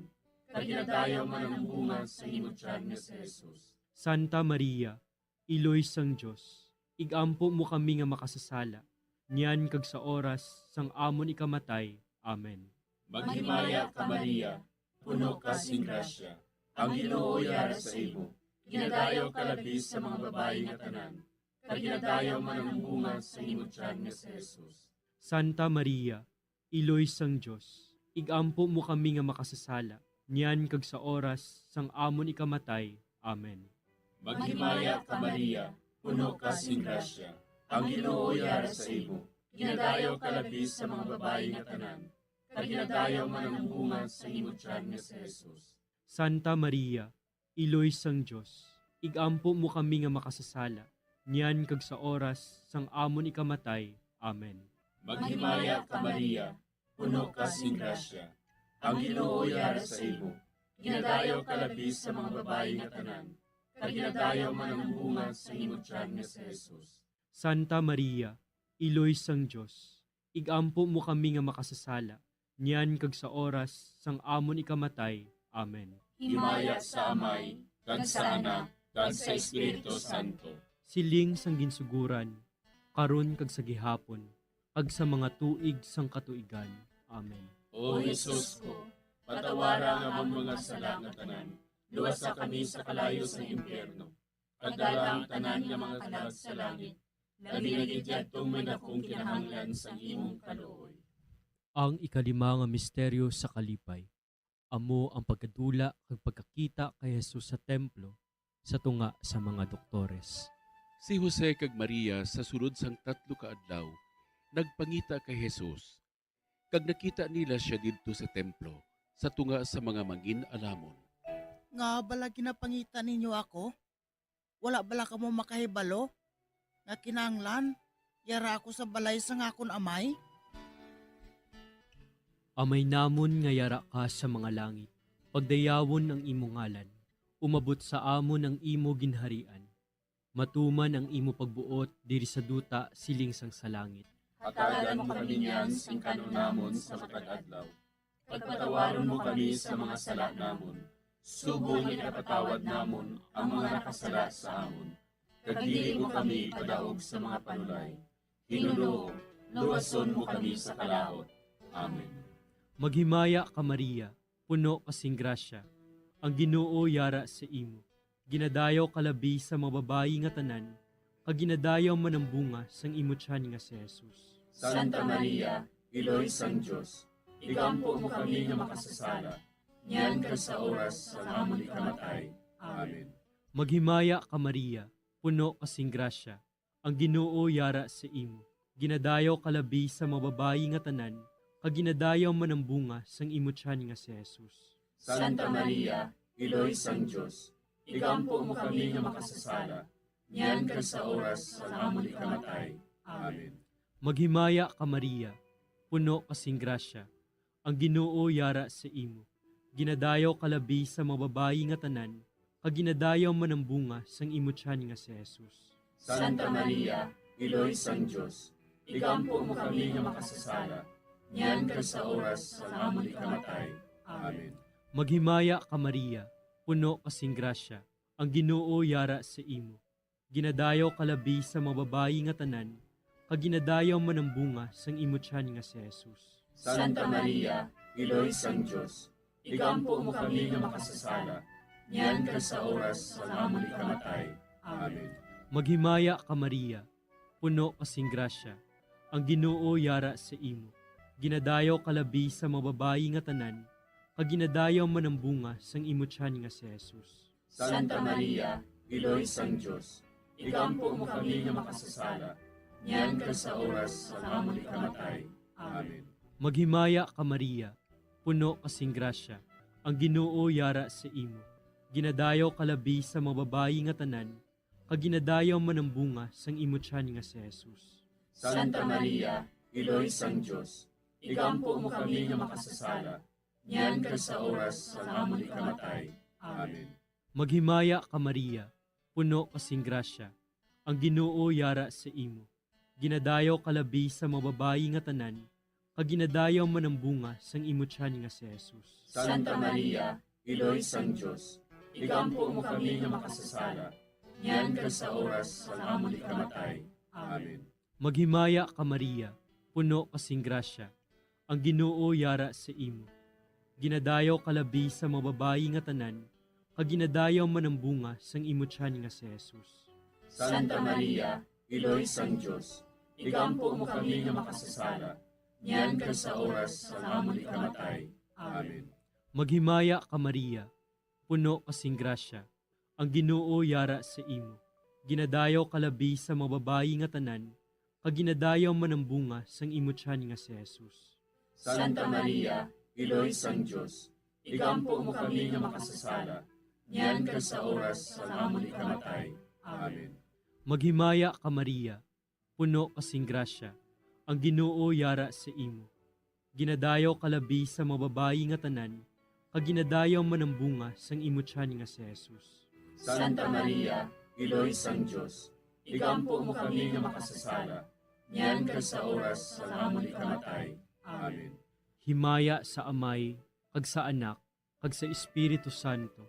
kag ginadayaw man ang bunga sa imo tiyan nga si Jesus. Santa Maria, Iloy sang Dios, ig-ampo mo kami nga makasasala, niyan kag sa oras sang amon ikamatay. Amen. Maghimaya ka, Maria, puno ka sing grasya. Ang Ginoo yara sa imo. Ginadayaw ka labi sa mga babayi nga tanan, kag ginadayaw man ang bunga sa imo tiyan nga si Jesus. Santa Maria, Iloy sang Dios, ig-ampo mo kami nga makasasala, niyan kag sa oras sang amon ikamatay. Amen. Maghimaya ka, Maria, puno ka sing grasya. Ang Ginoo yara sa imo. Ginadayaw ka labi sa mga babayi nga tanan, kag ginadayaw man ang bunga sa imo tiyan nga si Jesus. Santa Maria, Iloy sang Dios, ig-ampo mo kami nga makasasala, niyan kag sa oras sang amon ikamatay. Amen. Maghimaya ka, Maria, puno ka sing grasya. Ang Ginoo yara sa imo. Ginadayaw ka labi sa mga babayi nga tanan, kag ginadayaw man ang bunga sa imo tiyan nga si Jesus. Santa Maria, Iloy sang Dios, ig-ampo mo kami nga makasasala, niyan kag sa oras sang amon ikamatay. Amen. Himaya sa Amay, kag sa Anak, kag sa Espiritu Santo. Siling sang ginsuguran, karon kag sa gihapon, kag sa mga tuig sang katuigan. Amen. O Jesus ko, patawara ang amon mga sala nga tanan, luwasa kami sa kalayo sang impyerno, kag dala ang tanan nga mga kalag sa langit, labi na gid yadtong may dakong kinahanglan sang imong kaluoy. Ang ikalima nga misteryo sa kalipay, amo ang pagkadula kag pagkakita kay Jesus sa templo sa tunga sa mga doktores. Si Jose kag Maria sa sulod sang tatlo ka adlaw nagpangita kay Jesus, kag nakita nila sia didto sa templo sa tunga sa mga mangin-alamon. Ngaa bala ginapangita ninyo ako? Wala bala kamo makahibalo nga kinahanglan yara ako sa balay sang akon Amay? Amay namon nga yara ka sa mga langit, pagdayawon ang imo ngalan, umabot sa amon ang imo ginharian, matuman ang imo pagbuot diri sa duta siling sang sa langit. Hatagan mo kami niyan sing kan-on namon sa matag adlaw. Pagpatawaron mo kami sa mga sala namon, subong nga ginapatawad namon ang mga nakasala sa amon. Kag dili mo kami ipadaog sa mga panulay. Ginoo, luwason mo kami sa kalaut. Amen. Maghimaya ka, Maria, puno ka sing grasya. Ang Ginoo yara sa imo. Ginadayaw ka labi sa mga babayi nga tanan, kag ginadayaw man ang bunga sang imo tiyan nga si Jesus. Santa Maria, Iloy sang Dios, igampo mo kami nga makasasala, niyan kag sa oras sang amon ikamatay. Amen. Maghimaya ka, Maria, puno ka sing grasya, ang Ginoo yara sa imo. Ginadayaw ka labi sa mga babayi nga tanan, kag ginadayaw man ang bunga sang imo tiyan nga si Jesus. Santa Maria, Iloy sang Dios, igampo mo kami nga makasasala, niyan kag sa oras sang amon ikamatay. Amen. Maghimaya ka, Maria, puno ka sing grasya, ang Ginoo yara sa imo. Ginadayaw ka labi sa mga babayi nga tanan, kag ginadayaw man ang bunga sang imo tiyan nga si Jesus. Santa Maria, Iloy sang Dios, igampo mo kami nga makasasala, niyan kag sa oras sang amon ikamatay. Amen. Maghimaya ka, Maria, puno ka sing grasya, ang Ginoo yara sa imo. Ginadayaw ka labi sa mga babayi nga tanan, kag ginadayaw man ang bunga sang imo tiyan nga si Jesus. Santa Maria, Iloy sang Dios, igampo mo kami nga makasasala, niyan kag sa oras sang amon ikamatay. Amen. Maghimaya ka, Maria, puno ka sing grasya, ang Ginoo yara sa imo. Ginadayaw ka labi sa mga babayi nga tanan, kag ginadayaw man ang bunga sang imo tiyan nga si Jesus. Santa Maria, Iloy sang Dios, igampo mo kami nga makasasala, niyan kag sa oras sang amon ikamatay. Amen. Maghimaya ka, Maria, puno ka sing grasya, ang Ginoo yara sa imo. Ginadayaw ka labi sa mga babayi nga tanan, kag ginadayaw man ang bunga sang imo tiyan nga si Jesus. Santa Maria, Iloy sang Dios, igampo mo kami nga makasasala, niyan kag sa oras sang amon ikamatay. Amen. Maghimaya ka, Maria, puno ka sing grasya, ang Ginoo yara sa imo. Ginadayaw ka labi sa mga babayi nga tanan, kag ginadayaw man ang bunga sang imo tiyan nga si Jesus. Santa Maria, Iloy sang Dios, igampo mo kami nga makasasala, niyan kag sa oras sang amon ikamatay. Amen. Maghimaya ka, Maria, puno ka sing grasya, ang Ginoo yara sa imo. Ginadayaw ka labi sa mga babayi nga tanan, kag ginadayaw man ang bunga sang imo tiyan nga si Jesus. Santa Maria, Iloy sang Dios, igampo mo kami nga makasasala, niyan kag sa oras sang amon ikamatay. Amen. Maghimaya ka, Maria, puno ka sing grasya, ang Ginoo yara sa imo. Ginadayaw ka labi sa mga babayi nga tanan, kag ginadayaw man ang bunga sang imo tiyan nga si Jesus. Santa Maria, Iloy sang Dios, igampo mo kami nga makasasala, niyan kag sa oras sang amon ikamatay. Amen. Maghimaya ka, Maria, puno ka sing grasya, ang Ginoo yara sa imo. Ginadayaw ka labi sa mga babayi nga tanan, kag ginadayaw man ang bunga sang imo tiyan nga si Jesus. Santa Maria, Iloy sang Dios, igampo mo kami nga makasasala, niyan kag sa oras sang amon ikamatay. Amen. Himaya sa Amay, kag sa Anak, kag sa Espiritu Santo.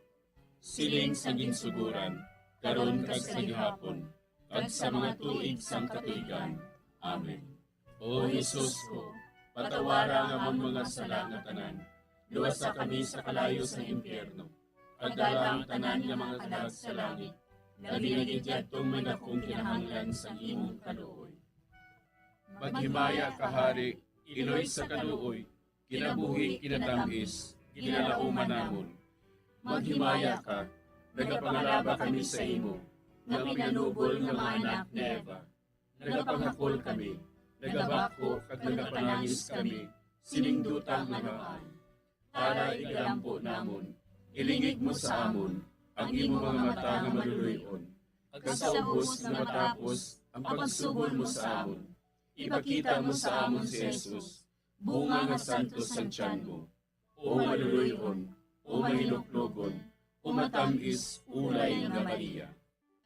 Siling sa ginsuguran, karon kag sa gihapon, kag sa mga tuig sang katuigan. Amen. O Jesus ko, patawara ang amon mga sala nga tanan, luwasa kami sa kalayo sang impyerno, kag dala ang tanan nga mga kalag sa langit, labi na gid yadtong may dakong kinahanglan sang imong kaluoy. Maghimaya ka, Hari, Iloy sa kaluoy, kinabuhi, kinatamis, ginalauman namon. Maghimaya ka, nagapangalaba kami sa imo, nga pinanubol nga mga anak ni Eva. Nagapangakol kami, nagabakho kag nagapanangis kami, sining duta nga namaan. Tara, igalampo namon, ilingig mo sa amon ang imo mga mata nga maluloy-on, kag sa ubos nga matapos ang pagsubol mo sa amon, ipakita mo sa amon si Jesus, bunga nga santos sang tiyan mo. O maluloy-on, o mahinuklogon, o matamis ulay nga Maria.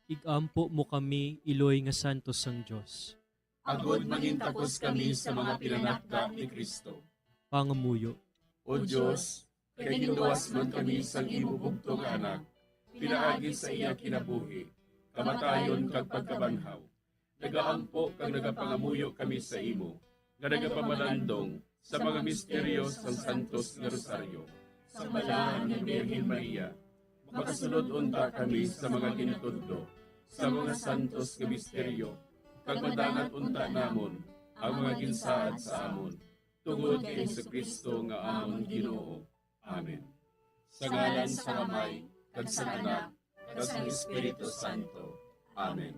Igampo mo kami, iloy nga santos sang Dios. Agod mangintakos kami sa mga pinanakda ni Cristo. Pangamuyo. O Dios, kay ginluwas man kami sang imo bugtong nga Anak, pinaagi sa iya kinabuhi, kamatayon kag pagkabanhaw. Nagaampo kag nagapangamuyo kami sa imo, nga nagapamalandong sa mga misteryo sang Santos nga Rosaryo. Sa Balaan nga Birhen Maria, makasulod unta kami sa mga ginatudlo sa mga santos nga misteryo, kag madangat unta namon ang mga ginsaad sa amon, tungod kay Jesu-Cristo nga amon Ginoo. Amen. Sa ngalan sang Amay, kag sang Anak, kag sang Espiritu Santo. Amen.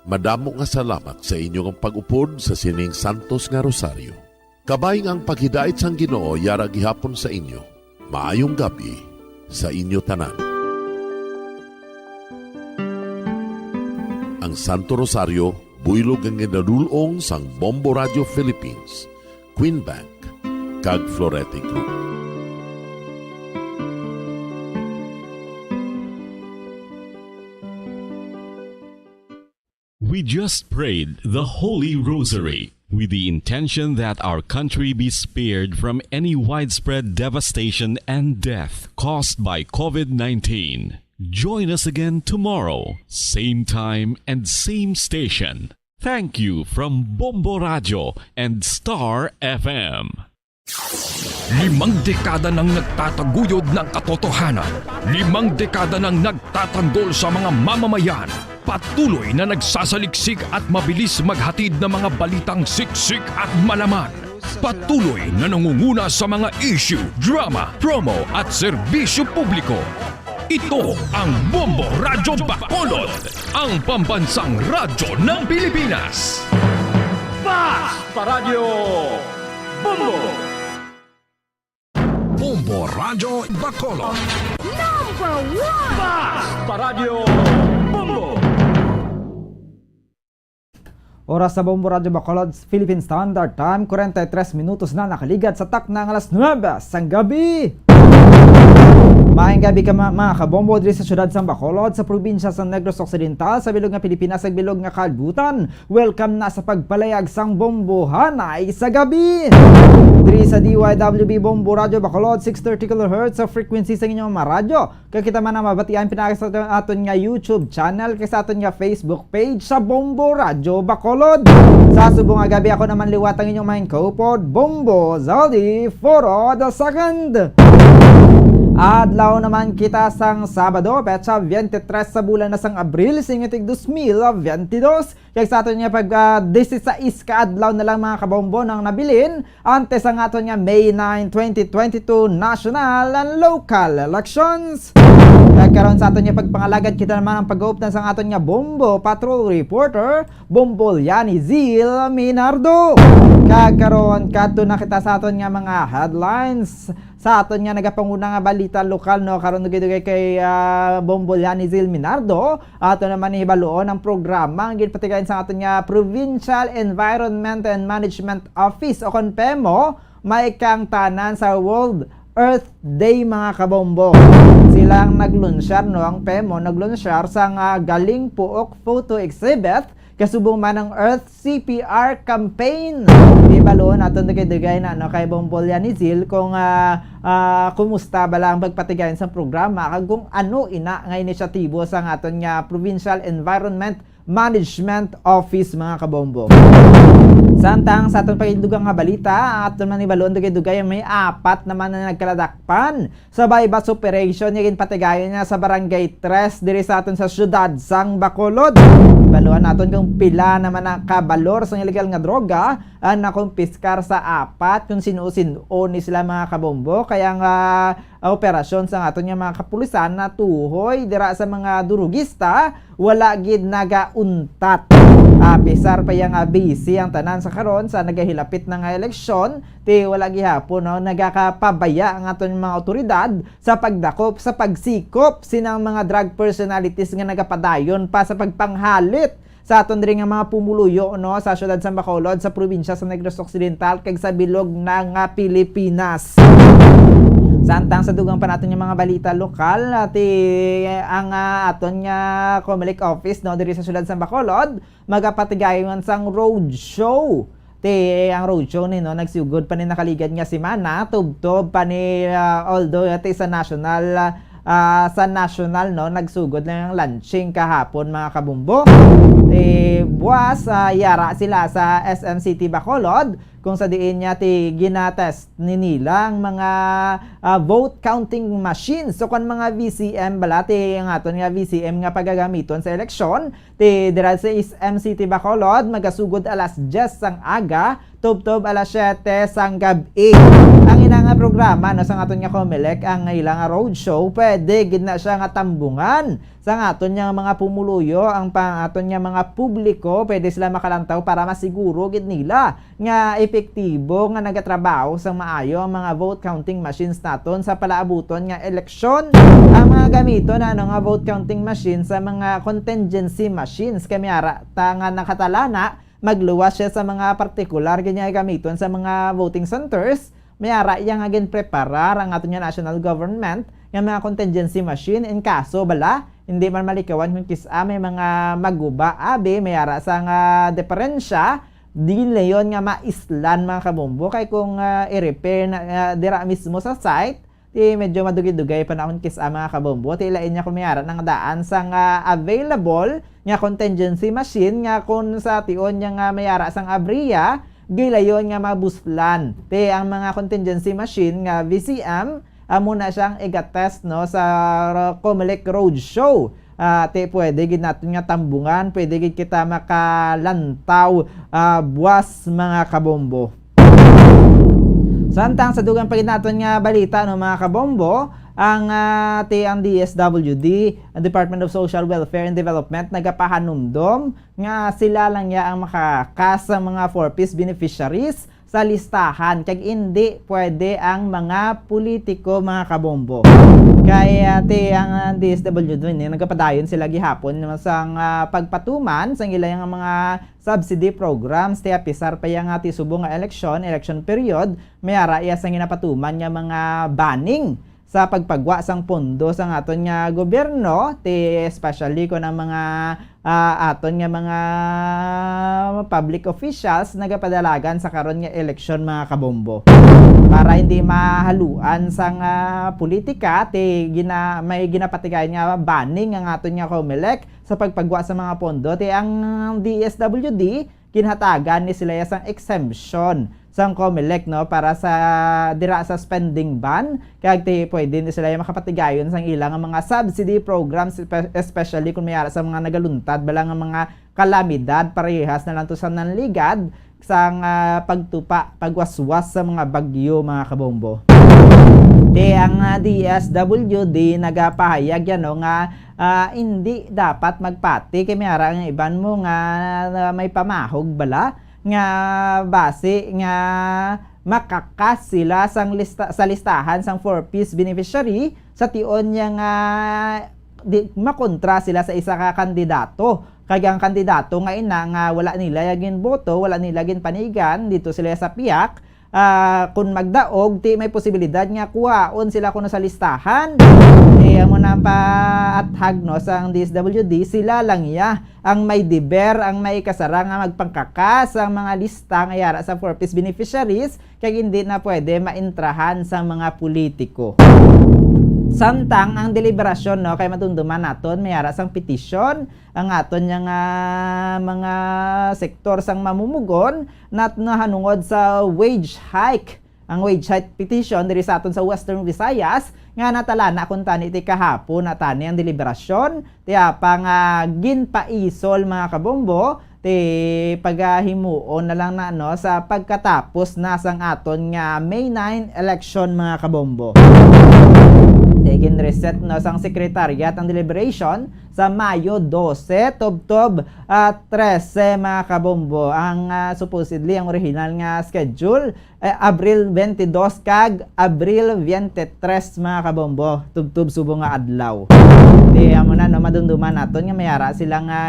Madamo nga salamat sa inyo nga pag-upod sa sining santos nga rosaryo. Kabay nga ang paghidait sang Ginoo yara gihapon sa inyo. Maayong gab-i sa inyo tanan. Ang Santo Rosario buylog nga ginadul-ong sang Bombo Radio Philippines, Queen Bank, kag Florete Group. We just prayed the Holy Rosary with the intention that our country be spared from any widespread devastation and death caused by COVID nineteen. Join us again tomorrow, same time and same station. Thank you from Bombo Radio and Star F M. Limang dekada nang nagtataguyod ng katotohanan. Limang dekada nang nagtatanggol sa mga mamamayan. Patuloy na nagsasaliksik at mabilis maghatid ng mga balitang siksik at malaman. Patuloy na nangunguna sa mga issue, drama, promo at serbisyo publiko. Ito ang Bombo Radyo Bacolod, ang pambansang radyo ng Pilipinas. Basta Radyo Bombo! Bombo Radyo Bacolod. Number one! Basta Radyo Bombo! Oras sa Bombo Radyo Bacolod, Philippine Standard Time, kwarenta y tres minutos na nakaligad sa takna nga alas nuebe sang gabi. Maayong gabi ka, ma-, mga kabombo, diri sa siyudad sang Bacolod, sa probinsya sa Negros Occidental, sa bilog nga Pilipinas, sa bilog nga kalibutan. Welcome na sa pagpalayag sang Bombohanay sa gabi. Diri sa D Y W B Bombo Radyo Bacolod, six thirty kilohertz sa frequency sa inyong mga radyo. Kag kita man ang mabatian pinaagi sa aton, aton nga YouTube channel kag sa aton nga Facebook page sa Bombo Radyo Bacolod. Sa subong nga gabi, ako naman liwat ang inyong main kaupod, Bombo Zaldi Foro the second. Adlaw naman kita sang Sabado, petsa twenty-three sa bulan na sang Abril, singit ig dos mil twenty-dos. Kag sa aton nga pag, ah, disisais ka adlaw na lang, mga kabombo, nang nabilin, antes ang aton nga May nine, twenty twenty-two national and local elections. Kag karon sa aton nga pagpangalagad, kita naman ang pag-updan sang aton nga Bombo Patrol Reporter, Bombo Liani Zil Minardo. Kag karon, kadto na kita sa aton nga mga headlines. Sa aton nga nagapanguna nga balita lokal, no, karon dugay-dugay kay, ah, Bombo Liani Zil Minardo, ato naman hibaluon ang programa nga ginpatigayon sa aton nga Provincial Environment and Management Office o kon PEMO, may kaangtanan sa World Earth Day, mga kabombo. Sila ang naglunsyar, no, ang PEMO naglunsyar sa nga Galing Puok Photo Exhibit, kasubong man ang Earth C P R campaign. Di balo naton dugay-dugay na, no, kay Bombo Liani Zil kung, ah, ah, kumusta bala ang pagpatigayon sa programa kag kung ano ina nga inisyatibo sa aton nga Provincial Environment Management Office, mga kabombo. Samtang sa aton pagdugang nga balita, aton man hibaluon dugay-dugay, may apat naman na nagkaladakpan sa buy-bust operation nga ginpatigayon niya sa Barangay Tres diri sa aton sa siyudad sang Bacolod. Baluan naton kung pila naman ang kabalor sang illegal nga droga ang nakumpiskar sa apat, kung sin-o-sin-o ni sila, mga kabombo. Kaya nga, ah, operasyon sa aton nga mga kapulisan na tuhoy dira sa mga durugista, wala gid nagauntat. Apisar pa yang, ah, busy ang tanan sa karon sa nagahilapit na nga eleksyon, ti wala gihapon, no, nagakapabaya ang aton mga awtoridad sa pagdakop, sa pagsikop sinang mga drug personalities nga nagapadayon pa sa pagpanghalit sa aton diri nga mga pumuluyo, no, sa siyudad sa Bacolod, sa probinsya sa Negros Occidental, kag sa bilog na nga Pilipinas. Samtang sa dugang pa naton nga mga balita lokal, ti ang, ah, aton nga Comelec office, no, diri sa siyudad sa Bacolod, magapatigayon sang roadshow. Ti ang roadshow ni, no, nagsugod pa ni nakaligad nga semana, tubtob pa ni, ah, although ti sa national, ah, sa national, no, nagsugod lang ang launching kahapon, mga kabumbo. Ti buwas, ah, yara sila sa S M City Bacolod, kung sa diin niya ti ginatest ni nila ang mga, ah, vote counting machines o kon mga V C M bala, ti ang aton nga V C M nga pagagamiton sa eleksyon. Ti dira sa S M City Bacolod, magasugod alas diyes sang aga, Tubtob alas siyete sang gab-i. Ang ila nga programa, no, sa aton nga Comelec, ang ila nga roadshow, pwede gid na siya nga tambungan sa aton nga mga pumuluyo, ang pa-, aton nga mga publiko, pwede sila makalantaw para masiguro gid nila nga epektibo nga nagatrabaho sang maayo ang mga vote counting machines naton sa palaabuton nga eleksyon. Ang mga gamiton na, ano, nga vote counting machine sa mga contingency machines, kay may ara ta nga nakatalana, magluwas siya sa mga partikular gid nga gamiton sa mga voting centers. May ara iya nga ginpreparar ang aton nga national government nga mga contingency machine in kaso bala hindi man malikawan kung kis-a may mga maguba. Abi, may ara sa nga diferensya, di leyon nga maislan, mga kabombo, kay kung, ah, i-repair na, ah, dira mismo sa site, ti medyo madugay-dugay pa na kung kis-a, mga kabombo. Ti lain niya kung may ara nang daan sang, ah, available nga contingency machine, nga kung sa tion niya nga may ara sang abriya, gilayon nga mabuslan. Ti ang mga contingency machine nga V C M, amo na siyang igatest, no, sa Comelec Roadshow. Ah, ti pwede gid naton nga tambungan, pwede gid kita makalantaw, ah, buwas, mga kabombo. Samtang sa dugang pa gid naton nga balita, no, mga kabombo, ang, ah, ti ang D S W D, ang Department of Social Welfare and Development, nagapahanumdom nga sila lang ya ang makakakas sa mga four Ps beneficiaries sa listahan, kag indi pwede ang mga politiko, mga kabombo. Kay, ah, ti ang, ah, D S W D ni, nagapadayon sila gihapon sang, ah, pagpatuman sang ila nga mga subsidy programs, ti apisar pa iya nga ti subong nga eleksyon, election period, may ara iya sang ginapatuman nga mga banning sa pagpagwa sang pondo sang aton nga gobyerno, ti especially kon ang mga, ah, aton nga mga public officials nagapadalagan sa karon nga eleksyon, mga kabombo. Para hindi mahaluan sang, ah, politika, ti gina-, may ginapatigayon nga banning ang aton nga Comelec sa pagpagwa sa mga pondo. Ti ang D S W D, ginhatagan ni sila ya sang exemption sang Comelec, no, para sa dira sa spending ban, kag ti pwede ni sila ya makapatigayon sang ila nga mga subsidy programs, espe-, especially kung may ara sa mga nagaluntad bala nga mga kalamidad, parehas na lang to sa nanligad sang, ah, pagtupa, pagwaswas sa mga bagyo, mga kabombo. Ti ang, ah, D S W D nagapahayag yan, no, nga, ah, hindi dapat magpati kay may ara ang iban mo nga, ah, may pamahog bala nga basi nga makakas sila sang lista, sa listahan sang four Ps beneficiary sa tion niya nga di, makontra sila sa isa ka kandidato. Kag ang kandidato nga ina nga wala nila ya ginboto, wala nila ginpanigan, dito sila sa piyak, ah, kung magdaog, ti may posibilidad nga kuhaon sila kuno sa listahan. Ti amo na ang paathag, no, sang D S W D, sila lang ya ang may deber, ang may kasara nga magpangkakas ang mga lista nga yara sa four Ps beneficiaries, kag hindi na pwede maintrahan sa mga politiko. Samtang ang deliberasyon, no, kay madumduman naton, may ara sang petisyon ang aton nga, ah, mga sektor sang mamumugon nat-, nahanungod sa wage hike. Ang wage hike petition diri sa aton sa Western Visayas nga natalana kuntani ti kahapon na tani ang deliberasyon, ti apa nga ginpaisol, mga kabombo, ti pagahimuon na lang na, no, sa pagkatapos na sang aton nga May nine election, mga kabombo. Ti gin-reset, no, sang secretariat ang deliberation sa Mayo dose, tubtob, ah, trese, mga kabombo. Ang, ah, supposedly, ang original nga schedule, eh, Abril twenty-dos kag Abril twenty-tres, mga kabombo, tubtob subong nga adlaw. Ti amo na, no, madumduman naton nga may ara sila nga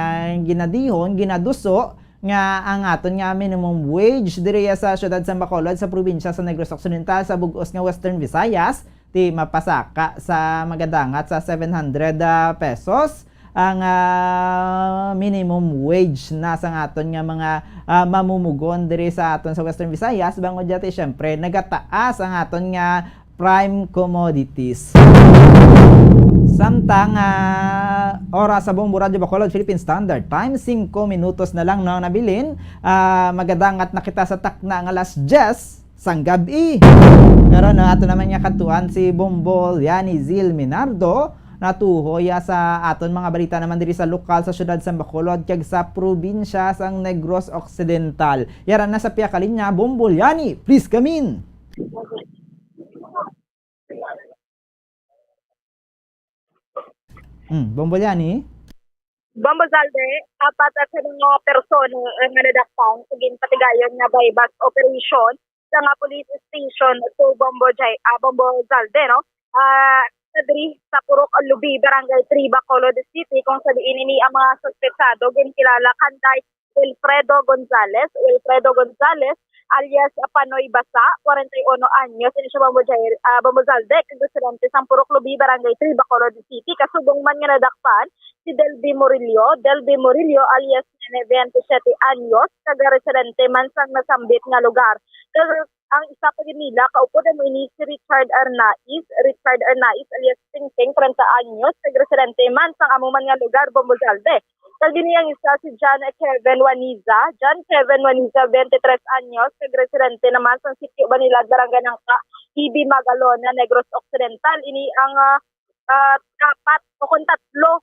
ginadihon, ginaduso nga ang aton nga minimum wage diri sa siyudad sa Bacolod, sa probinsya sa Negros Occidental, sa bug-os nga Western Visayas, ti mapasaka sa magadangat sa seven hundred, ah, pesos ang, ah, minimum wage na sang aton nga mga, ah, mamumugon diri sa aton sa Western Visayas, bangod dyan, ti, syempre, nagataas ang aton nga prime commodities. Samtang, ah, oras sa Bombo Radyo Bacolod, Philippine Standard Time, singko minutos na lang, no, nabilin. Ah, magadangat na kita sa takna nga alas diyes sang gab-i. Karon, no, ato naman nga kadtuan si Bombo Liani Zil Minardo Natuhoy, ah, sa aton mga balita naman diri sa lokal sa siyudad sa Bacolod kag sa probinsya sang Negros Occidental. Yara na sa pihak linya, Bombolyani, please come in. Hmm, Bombolyani? Bombo Zalde, apat ka mga persona ang nadakpan sa ginpatigayon nga buy-bust operation sa nga police station to Bombo Jai-, ah, Bombo Zalde, no? Ah, sa diri sa Purok Lubi, Barangay three, Bacolod City, kung sa diin ini ang mga suspetsado ginkilala kanday Wilfredo Gonzalez, Wilfredo Gonzalez, alias Panoy Basa, kwarenta y uno anyos, ini siya Bombo Jai-, ah, Bombo Zalde, kag residente sang Purok Lubi, Barangay three, Bacolod City. Kasubong man nga nadakpan si Delby Murillo, Delby Murillo, alias Nene, veintisiete anyos, taga residente man sang nasambit nga lugar. Kag ang isa pa gid nila, kaupod amo ini si Richard Arnaiz, Richard Arnaiz, alias Tingting, treinta anyos, kag residente man sang amo man nga lugar, Bombo Zalde. Kag ini ang isa si John Kevin Waniza, John Kevin Waniza, veintitrés anyos, kag residente naman sang sitio Banilad, Barangay Nangka, Ibi, Magalona, Negros Occidental. Ini ang, ah, ah, apat o kung tatlo,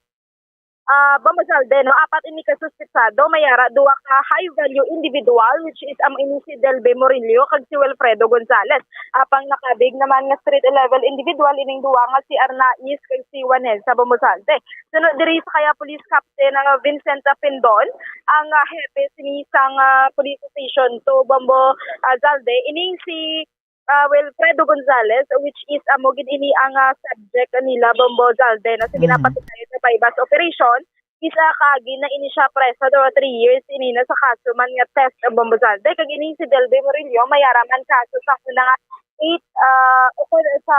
ah, Bombo Zalde, no? Apat ini ka suspetsado, may ara duha ka high value individual, which is amo ini si Delbe Murillo kag si Wilfredo Gonzalez. Apang nakabig naman nga street level individual ining duha nga si Arnaiz kag si Wanessa Bombo Zalde. Sunod diri sa kaya Police Captain, ah, Vincent Pindon, ang, ah, hepe sini sang, ah, police station to Bombo, ah, Zalde, ining si, ah, Wilfredo Gonzalez, which is amo gid ini ang, ah, subject nila, Bombo Zalde, no, sa Mm. ginapatigayon nga buy-bust operation. Isa kaagi na ini siya preso, daw three years ini na sa kaso man nga theft, Bombo Zalde. Kag ini si Delby Murillo, may ara man kaso sa una nga eight, ah, ukon sa,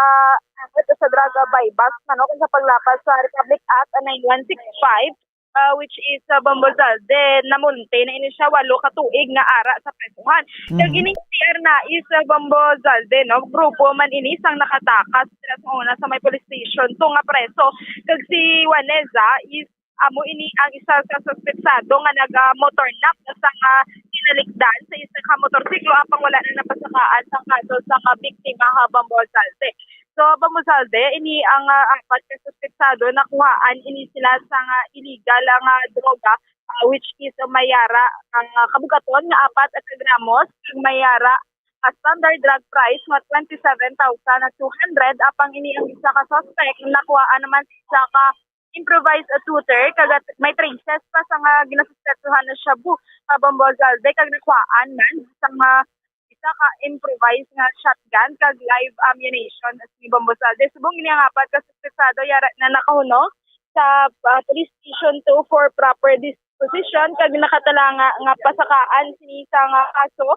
sa drug, ah, buy-bust man, no, kung sa paglapas sa Republic Act nine one six five, ah, which is, ah, Bombo Zalde, namunti na ini siya walo ka tuig nga ara sa presohan. Kag Mhm. Ini si Arnaiz, ah, Bombo Zalde, no, grupo man ini sang nakatakas sila sa una sa may police station to nga preso. Kag si Wanessa is amo ini ang isa sa suspetsado nga naga-motor knock sa nga kinalikdan sa isa ka motorsiklo, apang wala na napasakaan sang kaso sa nga biktima, ha, Bombo Zalde. So, Bombo Zalde, ini ang, ah, apat ka suspetsado, nakuhaan ini sila sa nga illegal nga droga, ah, which is, ah, may ara ang, ah, kabugaton nga apat ka gramos, kag may ara, ah, standard drug price nga twenty-seven thousand two hundred. Apang ini ang isa ka suspect, nakuhaan naman sa ka improvised, ah, tutor, kag may traces pa sa nga ginasuspetsuhan na shabu, ah, Bombo Zalde, kag nakuhaan man sa mga isa ka improvised nga shotgun kag live ammunition si Bombo Zalde. Subong ini ang apat ka suspetsado, yara na nakahunong sa, ah, police station to for proper disposition, kag nakatalanga nga pasakaan sini sa nga kaso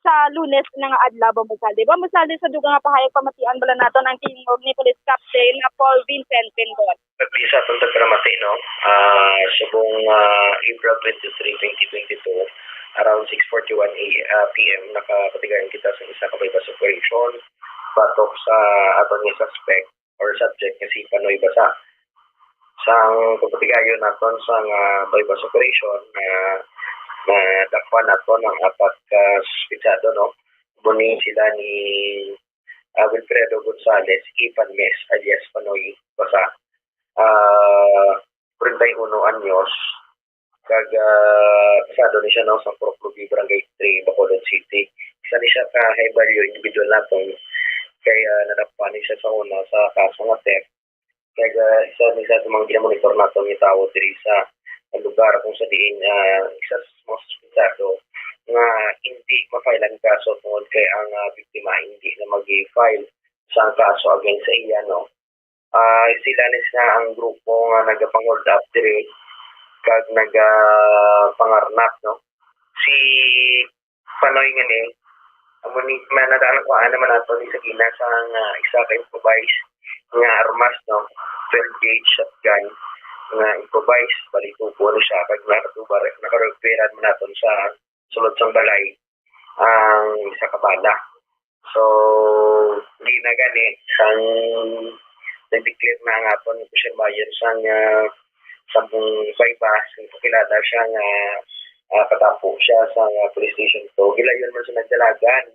sa Lunes na nga adlaw, Bombo Zalde. Bombo Zalde, sa dugang nga pahayag, pamatian bala naton ang tingog ni Police Captain Paul Vincent Pindon. Pagpisa atong pagparamati, no? Ah, subong, ah, April twenty-three, twenty twenty-two, around six forty-one A, ah, P M, nakapatigayon kita sa isa ka buy-bust operation batok sa aton nga suspect or subject nga si Panoy Basa. Sang pagpatigayon naton sa nga buy-bust operation, na nadakpan naton ang apat ka suspetsado, no? Muni sila ni, ah, Wilfredo Gonzalez, Ivan Mes, alias Panoy Basa. Ah, kwarenta y uno anyos, kag, ah, kasado ni siya, no, sa Purok Lubi, Barangay three, Bacolod City. Isa ni siya ka high value individual naton, kay, ah, nadakpan ni siya sa una sa kaso nga theft. Kag, ah, isa ni siya sa mga ginamonitor naton nga tawo diri sa lugar kung sa diin, ah, isa sa mga suspetsado nga hindi ma-file ang kaso tungod kay ang, ah, biktima hindi na mag-file sa kaso against sa iya, no? Ah, sila ni siya ang grupo nga nagapang-hold up diri kag nagapangarnap, no? Si Panoy nga ni, amo ni, man, nadaan ko, ano man nato ni sa gina sa nga isa ka improvised nga armas, no? Twelve gauge shotgun nga improvised, bali tubo ni siya, kag nakatubar, nakarepair man naton sa sulod sang balay ang isa ka bala. So, di na gani, sang nag-declare na ang aton Kusyan Bayan sang, ah, sa mong buy-bust, kung pakilala siya nga, ah, katapo siya sa, ah, police station. So, gilayon man sa nagdalagan,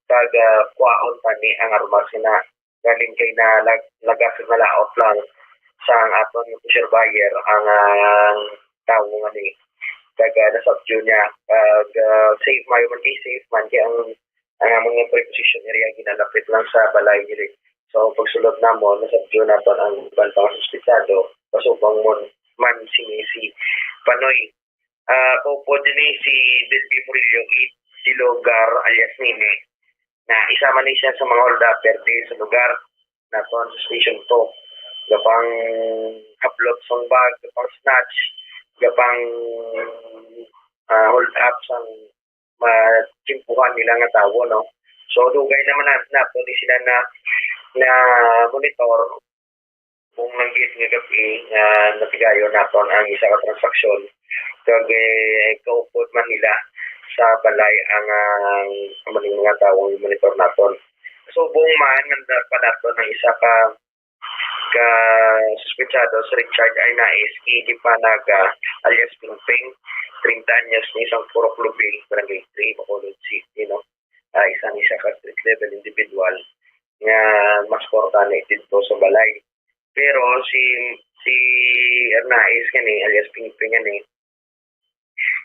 kag, ah, kuwaon pa ni ang armas na galing kay na lag-, lagas nga laot lang. sang aton pusher buyer ang, ah, tawo nga ni kag, ah, na-subdue niya. Kag, ah, safe, maayo man kay safe man kay ang, ang mga preposition area ginalapit lang sa balay diri. So, pagsulod namo, na-subdue naton ang iban pa nga suspitsado, kasubong mo man si, si Panoy. Ah, kaupod din si Delby Murillo, i-, si Logar alias Nini, na isa man ni siya sa mga hold-upper di sa lugar naton sa Station two. Gapang hablot sang bag, gapang snatch, gapang, ah, hold up sang matimpuhan nila nga tawo, no? So, dugay naman na, nato ni sila na, na monitor kung nanggit nga gab-i nga natigayon naton ang isa ka transaksyon. Kag, eh, kaupod man nila sa balay ang, ang, ang mga tawo nga monitor naton. Subong man, nanda pa naton ang isa ka, ka suspetsado, si Richard Arnaiz, Eddie Panaga, alias Pingping, treinta anyos, ni sang Purok Lubing, Barangay three, Bacolod City, no? Ah, isa ni siya ka street level individual nga mas kwarta na dito sa balay. Pero si, si Arnaiz gani, alias Pingping gani,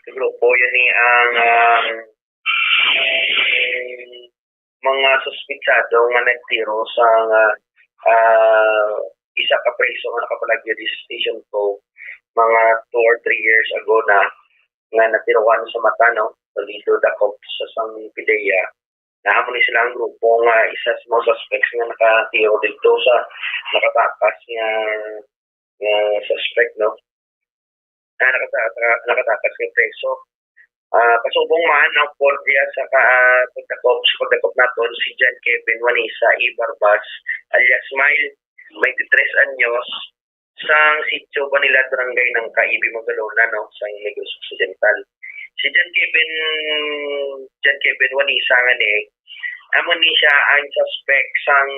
grupo yan ni ang, ah, mga suspitsado nga nagtiro sa, ah, ah, isa ka preso nga nakapalagyo di sa Station two mga two or three years ago na, nga natiruan sa mata, no? Dito dakop sa sang PDEA. Na amo ni sila ang grupo nga isa sa mga suspects nga nakatiro dito sa nakatakas nga, nga suspect, no? Na nakata-, naka-, nakatakas nga preso. Ah, pasubong man ang Portia sa ka-, ah, pagdakop, sa pagdakop naton si John Kevin Wanisa Ibarbas alias Smile, twenty-three anyos, sang sitio Banilat, Barangay Nangka, Ibi, Magalona, no, sang Negros Occidental. Si John Kevin, John Kevin Wanisa nga ni, amo ni siya ang suspect sang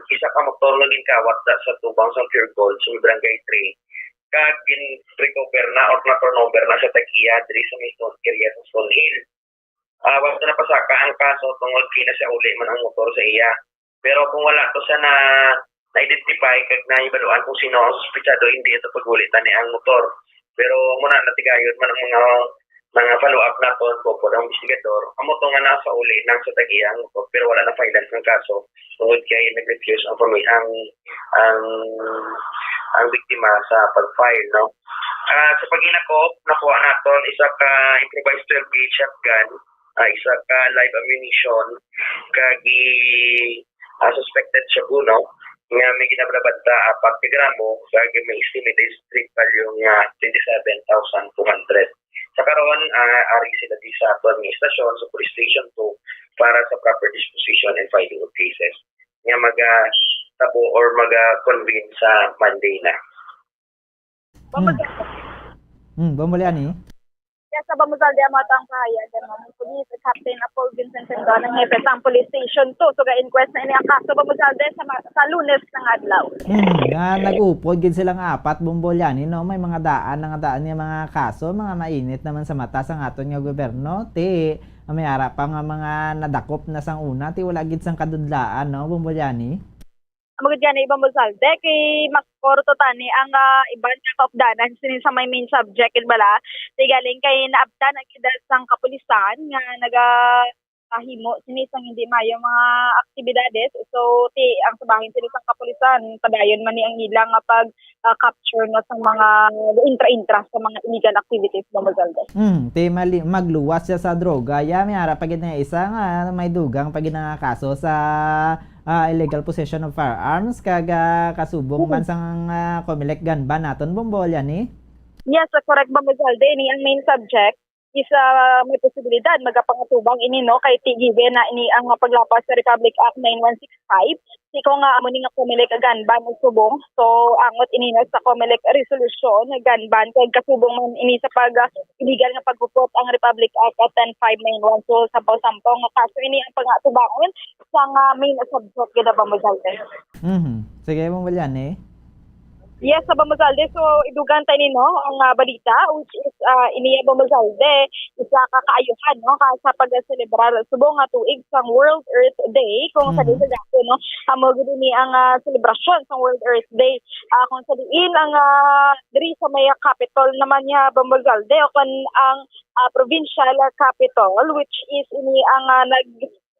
isa ka motor nga ginkawat da sa tubang sang Pure Gold sa Barangay three. Kag gin-recover na or na-turnover na sa tag-iya diri sa mismo area sa Stone Hill. Ah, wala na pasaka ang kaso tungod kay nasiauli man ang motor sa iya. Pero kung wala to siya na, na-identify kag nahibaluan kung sino ang suspetsado, hindi ito pag-uli tani ang motor. Pero muna, natigayon man ang mga, mga follow-up naton, po ang investigador. Amo to nga nasiauli lang sa tag-iya ang motor, pero wala na file ang kaso tungod kay nag-refuse ang pami-, ang, ang, ang biktima sa pag-file, no? Ah, sa paghinakop, nakuha naton isa ka improvised twelve gauge shotgun, ah, isa ka live ammunition, kag i-, ah, suspected shabu, no, nga may ginabalabanta apat ka gramo, kag may estimated street value nga twenty-seven thousand two hundred. Sa karon, ah, ari sila di sa aton nga istasyon sa Police Station two para sa proper disposition and filing of cases nga magatabo or maga-convene sa Monday na. Bambol-, Hmm. Hmm, Bambol Yanni. Yes, sa Bambol Zalde, amo ato ang pahayag, ano, ni Police Captain Apol Vincent Sendon, ang hepe sang Police Station two. So, ga-inquest na ini ang kaso, Bambol Zalde, sa ma-, sa Lunes nga adlaw. Hmm, nga nag-upod gid silang apat, Bambol Yanni, no? May mga daan na nga daan nga mga kaso, mga mainit naman sa mata sang aton nga gobyerno. Ti, may ara pa nga mga nadakop na sang una, ti wala gid sang kadudlaan, no, Bambol Yanni? Amo gid gani, Bambol Zalde, kay mas kuro to tani ang, ah, iban nga kaupdanan sini sa may main subject, gid bala. Ti galing kay naabtan ang edad sang kapulisan nga nagahimo sini sang hindi maayo mga aktibidades. So, ti ang subahin sini sang kapulisan, padayon man ni ang ilang nga pag, ah, capture na sa mga intra-intra sa mga illegal activities, Bambol Zalde. Hmm, ti mali-, magluwas siya sa droga. Ya, may ara pa gid nga isa nga may dugang pa gid nga kaso sa ah, illegal possession of firearms, kag, ah, kasubong Mm. man sang, ah, Comelec gun ban naton, Bambol Yanni? Yes, correct, Bambol Zalde. Ini ang main subject is, ah, may posibilidad magapangatubang ini, no, kay ti given na ini ang paglapas sa Republic Act nine one six five. Ti kung nga amo ni nga Comelec gun ban ang subong, so angot ini na sa Comelec resolution nga gun ban kay kasubong man ini sa pag, ah, illegal nga paggupot ang Republic Act ten five nine one. So, sampaw-sampaw nga kaso ini ang pangatubangon sa nga main subject gid, Bambol Zalde. Mhm. Sige, Bambol Yanni. Yes, sa Bambozalde. So, idugan tayo ni, no, ang, ah, balita, which is, ah, iniya Bambozalde, isa ka kaayuhan, no, ka sa pagselebrar subong nga tuig sang World Earth Day, kung sa Mhm. sa Japan, no, amo gid ni ang, ah, selebrasyon sang World Earth Day. Ah, kung sa diin ang, ah, diri sa may capital naman niya, Bambozalde, o kung ang, ah, provincial capital, which is ini ang, ah, nag,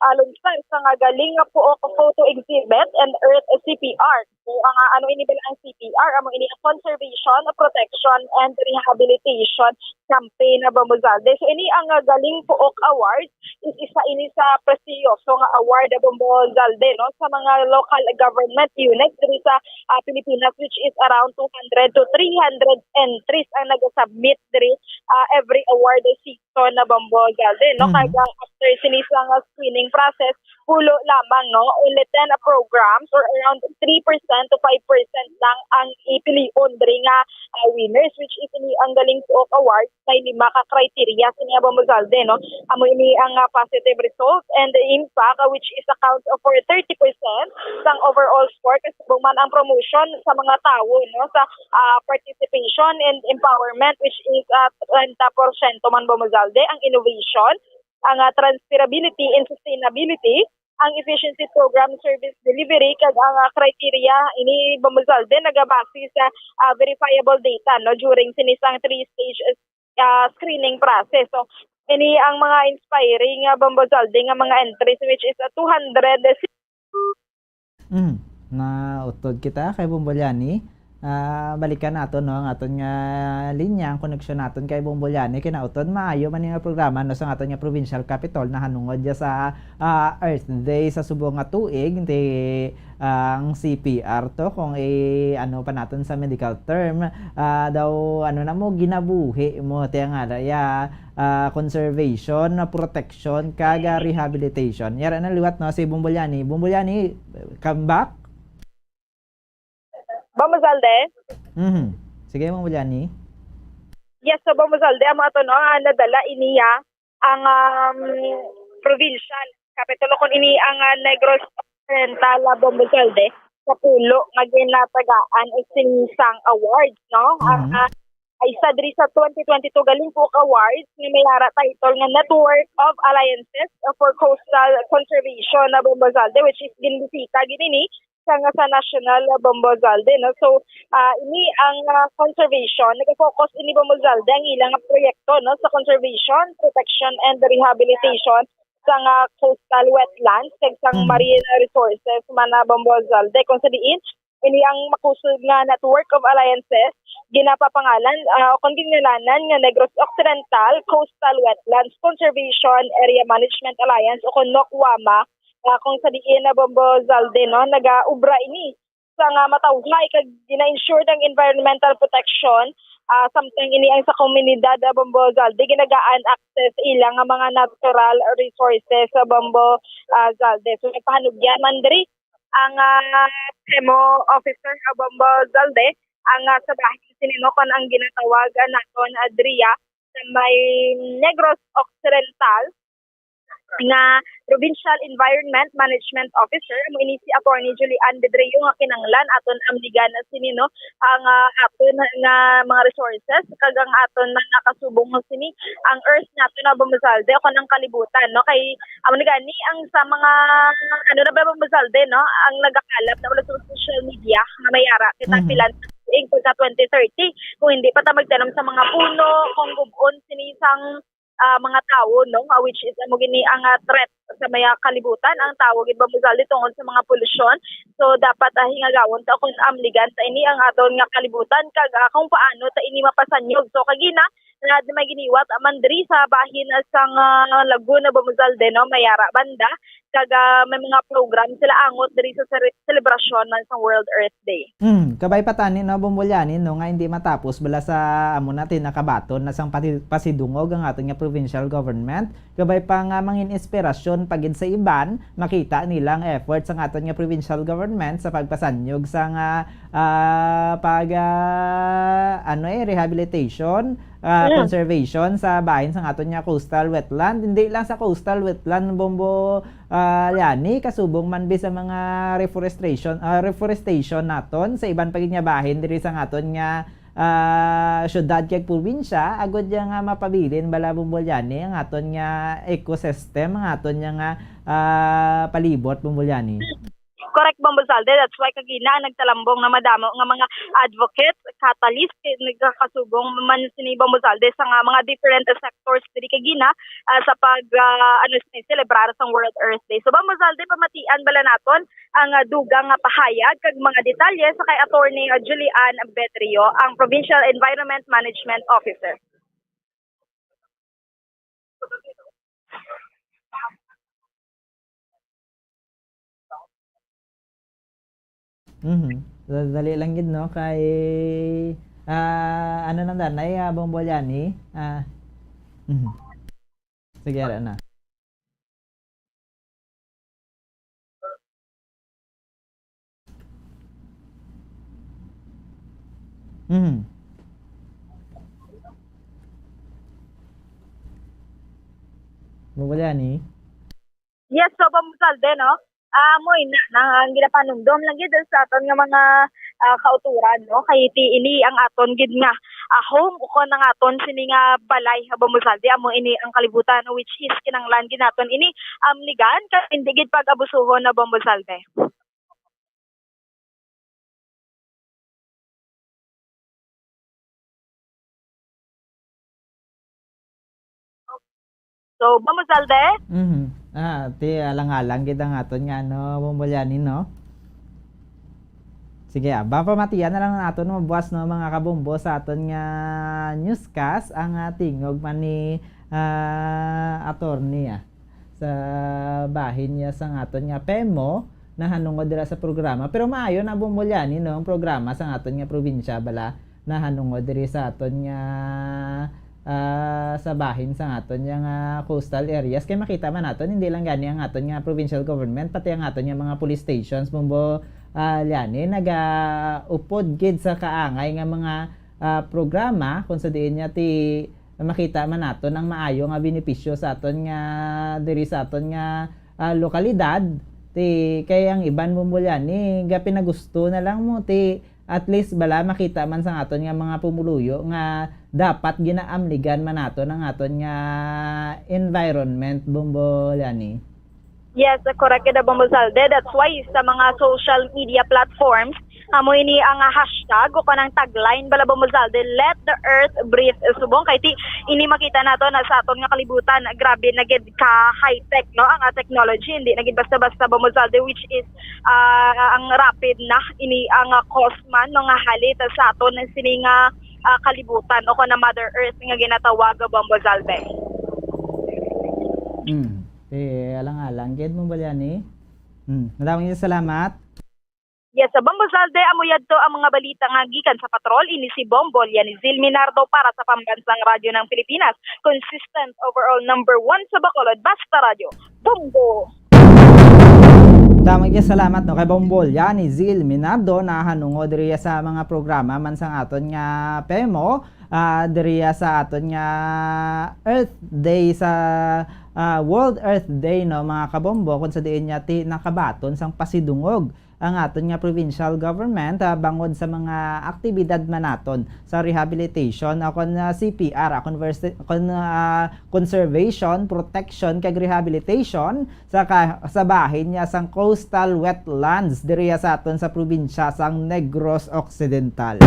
ah, lunsar sa nga galing nga puok photo exhibit and Earth C P R. So, ang, ah, ano ini bala ang C P R? Amo ini ang Conservation, Protection, and Rehabilitation Campaign na Bambozalde. So, ini ang, ah, Galing Puok Award is isa ini sa prestiyoso nga award na Bambozalde, no, sa mga local government units diri sa, ah, Pilipinas, which is around two hundred to three hundred entries ang nagasubmit diri, ah, every award season na Bambozalde, no? Mhm. Kaya after sini sa nga screening process, pulo lamang, no? Only ten programs or around three percent to five percent lang ang ipilion diri nga, ah, winners, which is ini ang Galing Puok Award. May lima ka criteria sini nga Bambozalde, no? Amo ini ang, ah, positive result and the impact, ah, which is accounts for thirty percent sang overall score. Kasubong man ang promotion sa mga tawo, no? Sa, ah, participation and empowerment, which is, ah, treinta porsyento man, Bambozalde, ang innovation, ang, ah, transferability and sustainability, ang efficiency program service delivery, kag ang, ah, criteria ini, Bambozalde, nagabase sa, ah, verifiable data, no, during sini sang three-stage, ah, screening process. So, ini ang mga inspiring, ah, Bambozalde, nga mga entries, which is, ah, two hundred. Mm, nautod kita kay Bombolyani. Ah, balikan naton, no, ang aton nga linya, ang koneksyon naton kay Bombolyani. Kay nautod, maayo man nga programa, no, sa aton nga provincial capitol, nahanungod ya sa, ah, Earth Day sa subong nga tuig. Ti, ah, ang C P R to, kung i-, ano pa naton sa medical term, ah, daw, ano na mo, ginabuhi mo, ti ang ara ya, ah, conservation, protection, kag, ah, rehabilitation. Yara na liwat, no, si Bombolyani. Bombolyani, come back? Bambozalde? Mhm. Sige, Bombolyani. Yes, so Bambozalde, amo ato, no, ah, nadala iniya ang, um, provincial capital, o kung ini ang, ah, Negros Occidental, ah, Bambozalde, sa pulo nga ginatagaan og sini sang awards, no? Ang, Mhm. ah, isa diri sa twenty twenty-two Galing Puok Awards nga may ara title nga Network of Alliances for Coastal Conservation na Bambozalde, which is ginbisita gid ini sa nga sa National Bambozalde, no? So, ah, ini ang, ah, conservation, nag-focus ini Bambozalde ang ilang proyekto, no, sa conservation, protection, and rehabilitation sa nga coastal wetlands kag sang Mhm. marine resources man na Bambozalde, kung sa diin ini ang makusog nga network of alliances ginapapangalan, ah, o kon ginngalanan nga Negros Occidental Coastal Wetlands Conservation Area Management Alliance o kon NOCWAMA, ah, kung sa diin na Bambozalde, no, nagaobra ini sa nga matawhay kag gina-ensure ang environmental protection, ah, samtang ini ang sa komunidad, ah, Bambozalde, ginagaan access ila nga mga natural resources sa Bambozalde. So, nagpahanugya man diri ang, ah, PEMO officer sa Bambozalde, ang, ah, sa bahin sini, no, kon ang ginatawag, ah, naton, ah, diri, ah, sa may Negros Occidental nga Provincial Environment Management Officer, amo ini si Attorney Julie Ann Bedrio, nga kinahanglan aton amligan sini, no, ang, ah, aton nga mga resources kag ang aton mga kasubong sini, ang earth naton na Bambozalde o kon ang kalibutan, no, kay amo ni gani ang sa mga, ano na ba, Bambozalde, no, ang nagakalap na wala sa social media nga may ara kita Mhm. pila ing pagka twenty thirty, kung hindi pa ta magtanom sa mga puno, kung gub-on sini sang, ah, mga tawo, no, ah, which is amo gini ang, ah, threat sa maya kalibutan, ang tawo gid Bambozalde tungod sa mga polusyon. So, dapat, ah, hingagawon ta kung amligan ta ini ang aton nga kalibutan kag, ah, kung paano ta ini mapasanyog. So, kagina, na may giniwat man diri sa bahin sang, ah, Laguna, Bambozalde, no, may ara banda, kag, ah, may mga program sila angot diri sa sere-, selebrasyon man sa World Earth Day. Mm, kabay pa tani, no, Bombolyani, no, nga hindi matapos bala sa amo natin nakabaton na sang pati-, pasidungog ang aton nga provincial government. Kabay pa nga mangin inspirasyon pa gid sa iban, makita nila ang effort sang aton nga provincial government sa pagpasanyog sa nga, ah, pag, ah, ano eh, rehabilitation, ah, Mm. conservation sa bahin sang aton nga coastal wetland. Hindi lang sa coastal wetland, Bombo, ah, Liani, kasubong man bi sa mga reforestation, ah, reforestation naton sa iban pa gid nga bahin diri sa aton nga, ah, syudad kag probinsya, agud ya nga mapabilin bala, Bombo Liani, ang aton nga ecosystem, ang aton nga, ah, palibot, Bombo Liani. Correct, Bombo Zalde. That's why kagina ang nagtalambong na madamo nga mga advocates, catalyst, kay nagkakasubong man sini, Bombo Zalde, sa nga mga different sectors diri kagina, ah, sa pag, ah, ano, sini, celebrar sang World Earth Day. So, Bombo Zalde, pamatian bala naton ang, ah, dugang nga pahayag kag mga detalye sa kay Attorney, ah, Julian Betrio, ang Provincial Environment Management Officer. Mhm. Da-, dali lang gid, no? Kay, ah, ano nang danay, ah, Bombo Liani? Ah, mhm. Sige, ara na. Mhm. Bombo Liani? Yes, so, Bombo Zalde, no? Ah, amo ina na ang ginapanumdom lang gid sa aton nga mga, ah, kautoran, no? Kay ti ini ang aton gid nga, ah, home, ukon ang aton sini nga balay, ah, Bombo Zalde, amo ini ang kalibutan, which is kinahanglan gid naton ini amligan, kag hindi gid pag-abusuhon na, Bombo Zalde. So, Bombo Zalde? Mhm. Ah, ti alang-alang gid ang aton nga, ano, Bombo Liani, no? Sige, ah, ba pamatian na lang naton mabuas, no, mga kabombo, sa aton nga newscast, ang, ah, tingog man ni, ah, attorney, ah, sa bahin niya sang aton nga PEMO, nahanungod dira sa programa. Pero maayo na, Bombo Liani, no, ang programa sa aton nga probinsya bala nahanungod diri sa aton nga, ah, sa bahin sa aton nga, ah, coastal areas. Kay makita man naton, hindi lang gani ang aton nga provincial government, pati ang aton nga mga police stations, Bombo, ah, Liani, nagaupod gid sa kaangay nga mga, ah, programa kung sa diin niya ti makita man naton ang maayo nga benepisyo sa aton nga, diri sa aton nga, ah, lokalidad. Ti, kay ang iban, Bombo Liani, gapinagusto na lang mo, ti at least bala makita man sang aton nga mga pumuluyo nga dapat ginaamligan man naton ang aton nga environment, Bombo Liani. Yes, correct gid, Bombo Zalde. That's why sa mga social media platforms, amo ini ang hashtag o kanang tagline bala, Bombo Zalde, "Let the earth breathe." Subong kay ti ini makita nato na sa aton nga kalibutan, grabe na gid ka high-tech, no, ang, ah, technology. Hindi na gid basta-basta, Bombo Zalde, which is, ah, ang rapid na ini ang, ah, cause man, no, nga halit sa aton sini nga, ah, kalibutan o kana Mother Earth nga ginatawag, Bombo Zalde. Mm. Eh, alang-alang gid mo, Bombo Liani. Mm. Madaming salamat. Yes, sa Bombo Zalde, amo yadto ang mga balita nga gikan sa patrol. Ini si Bombo Liani Zil Minardo para sa Pambansang Radyo ng Pilipinas. Consistent overall number one sa Bacolod, Basta Radyo. Bombo! Damo gid salamat, no, kay Bombo Liani Zil Minardo, nahanungod diri sa mga programa man sang aton nga PEMO, ah, diri sa aton nga Earth Day sa, ah, World Earth Day, no, mga kabombo, kung sa diin niya ti nakabaton sang pasidungog ang aton nga provincial government, ah, bangod sa mga aktibidad man naton sa rehabilitation, ah, kon, ah, C P R, ah, converse-, kon, ah, conservation, protection, kag rehabilitation sa ka-, sa bahin niya sang coastal wetlands diri sa aton sa probinsya sang Negros Occidental.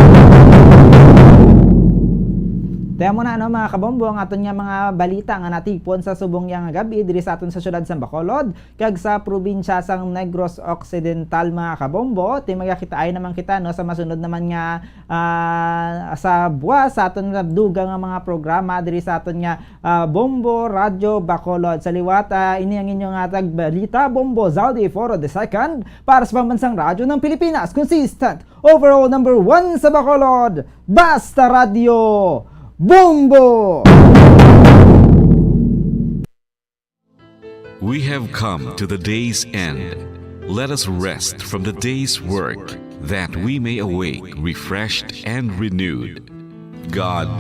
Kaya mo na, no, mga kabombo, ang aton nga mga balita nga natipon sa subong yang gabi diri sa aton sa syudad sang Bacolod kag sa probinsya sang Negros Occidental, mga kabombo. Ti magakitaay naman kita, no, sa masunod naman nga, ah, sa buwas sa aton nga dugang nga mga programa diri sa aton nga, ah, Bombo Radyo Bacolod. Sa liwat, ah, ini ang inyong hatag balita, Bombo Zaldi Foro the second, para sa Pambansang Radyo ng Pilipinas. Consistent, overall number one sa Bacolod. Basta Radyo, Bombo! We have come to the day's end. Let us rest from the day's work, that we may awake refreshed and renewed. God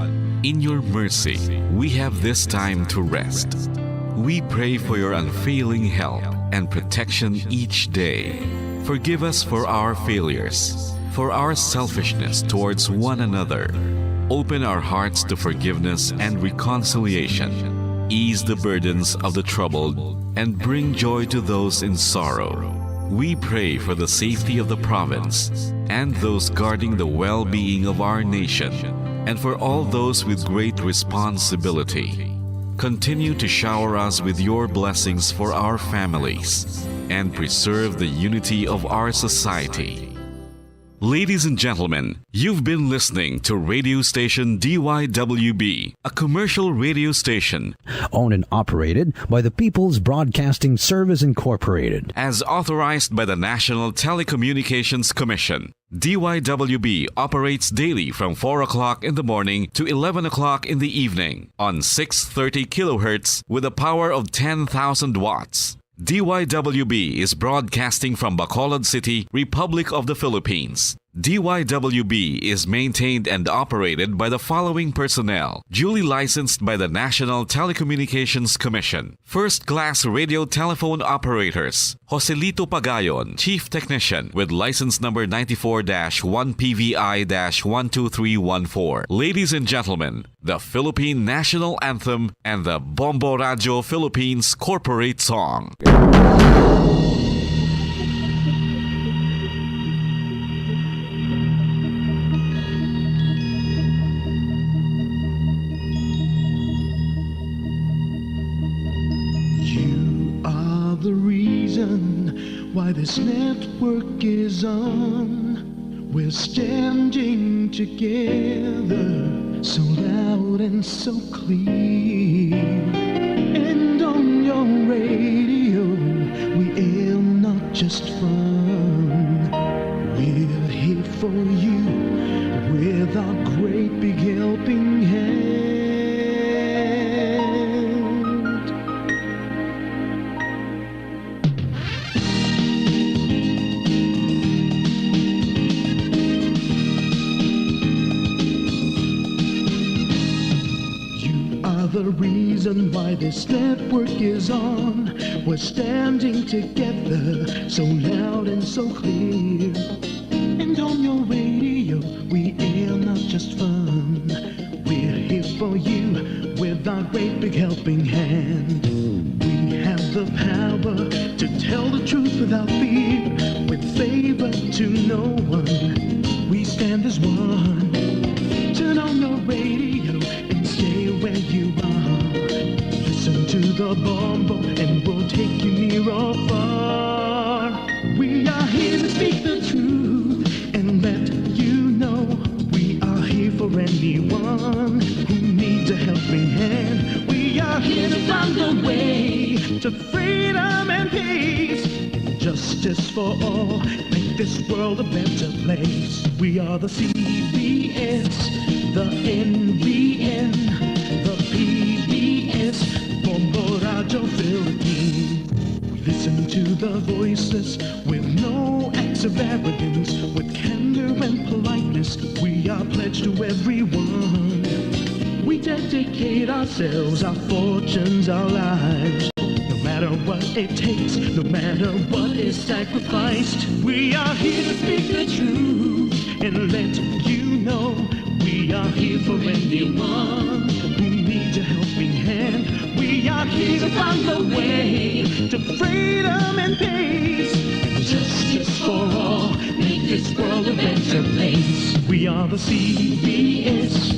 In your mercy, we have this time to rest. We pray for your unfailing help and protection each day. Forgive us for our failures, for our selfishness towards one another. Open our hearts to forgiveness and reconciliation. Ease the burdens of the troubled and bring joy to those in sorrow. We pray for the safety of the province and those guarding the well-being of our nation, and for all those with great responsibility. Continue to shower us with your blessings for our families and preserve the unity of our society. Ladies and gentlemen, you've been listening to radio station D Y W B, a commercial radio station owned and operated by the People's Broadcasting Service Incorporated, as authorized by the National Telecommunications Commission. D Y W B operates daily from four o'clock in the morning to eleven o'clock in the evening on six thirty kilohertz with a power of ten thousand watts. D Y W B is broadcasting from Bacolod City, Republic of the Philippines. D Y W B is maintained and operated by the following personnel, duly licensed by the National Telecommunications Commission. First-class radio telephone operators, Joselito Pagayon, Chief Technician, with license number ninety-four dash one P V I dash one two three one four. Ladies and gentlemen, the Philippine National Anthem and the Bombo Radyo Philippines Corporate Song. You are the reason why this network is on. We're standing together, so loud and so clear. And on your radio, we aim not just fun. We're here for you with our great big helping hand. You are the reason why this network is on. We're standing together, so loud and so clear. And on your radio, we air not just fun. We're here for you with our great big helping hand. We have the power to tell the truth without fear, with favor to no one. We stand as one. Turn on your radio and stay where you are. Listen to the Bombo and we'll take you near or far. We are here to speak the truth and let you know we are here for anyone who needs a helping hand. We are here to find a way to freedom and peace and justice for all. Make this world a better place. We are the C B S, the N B N, the P B S, Bombo Radyo Philippines. We listen to the voiceless with no acts of arrogance, with candor and politeness. We are pledged to everyone. We dedicate ourselves, our fortunes, our lives. No matter what it takes, no matter what is sacrificed, we are here to speak the truth and let you know we are here for anyone who needs a helping hand. We are here to find the way to freedom and peace and justice for all. Make this world a better place. We are the C B S,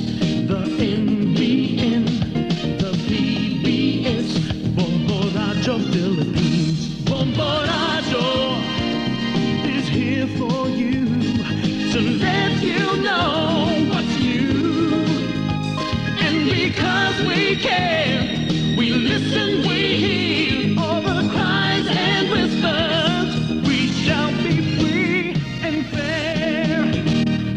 the N B N, the P B S, Bombo Radyo Philippines. Bombo Radyo is here for you to let you know what's new. And because we care, we listen, we hear all the cries and whispers. We shall be free and fair.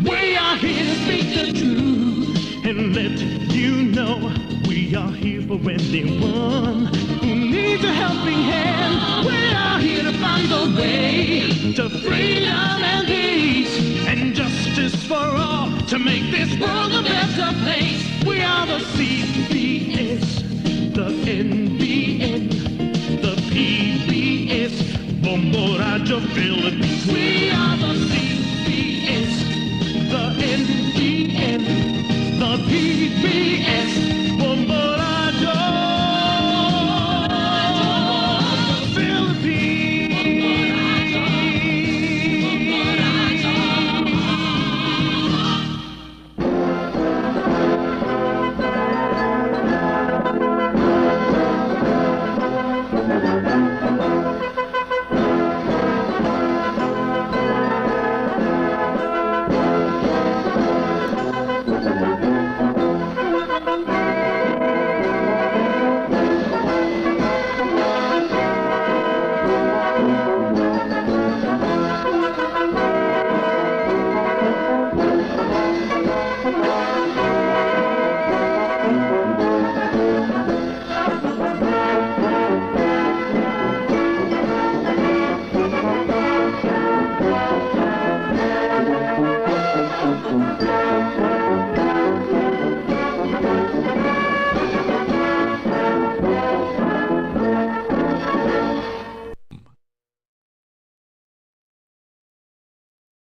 We are here to speak the truth and let you know we are here for anyone who needs a helping hand. We are here to find the way to freedom and peace and justice for all, to make this world a better place. We are the C B S, the N B N, the P B S, Bombo Radio Philippines. We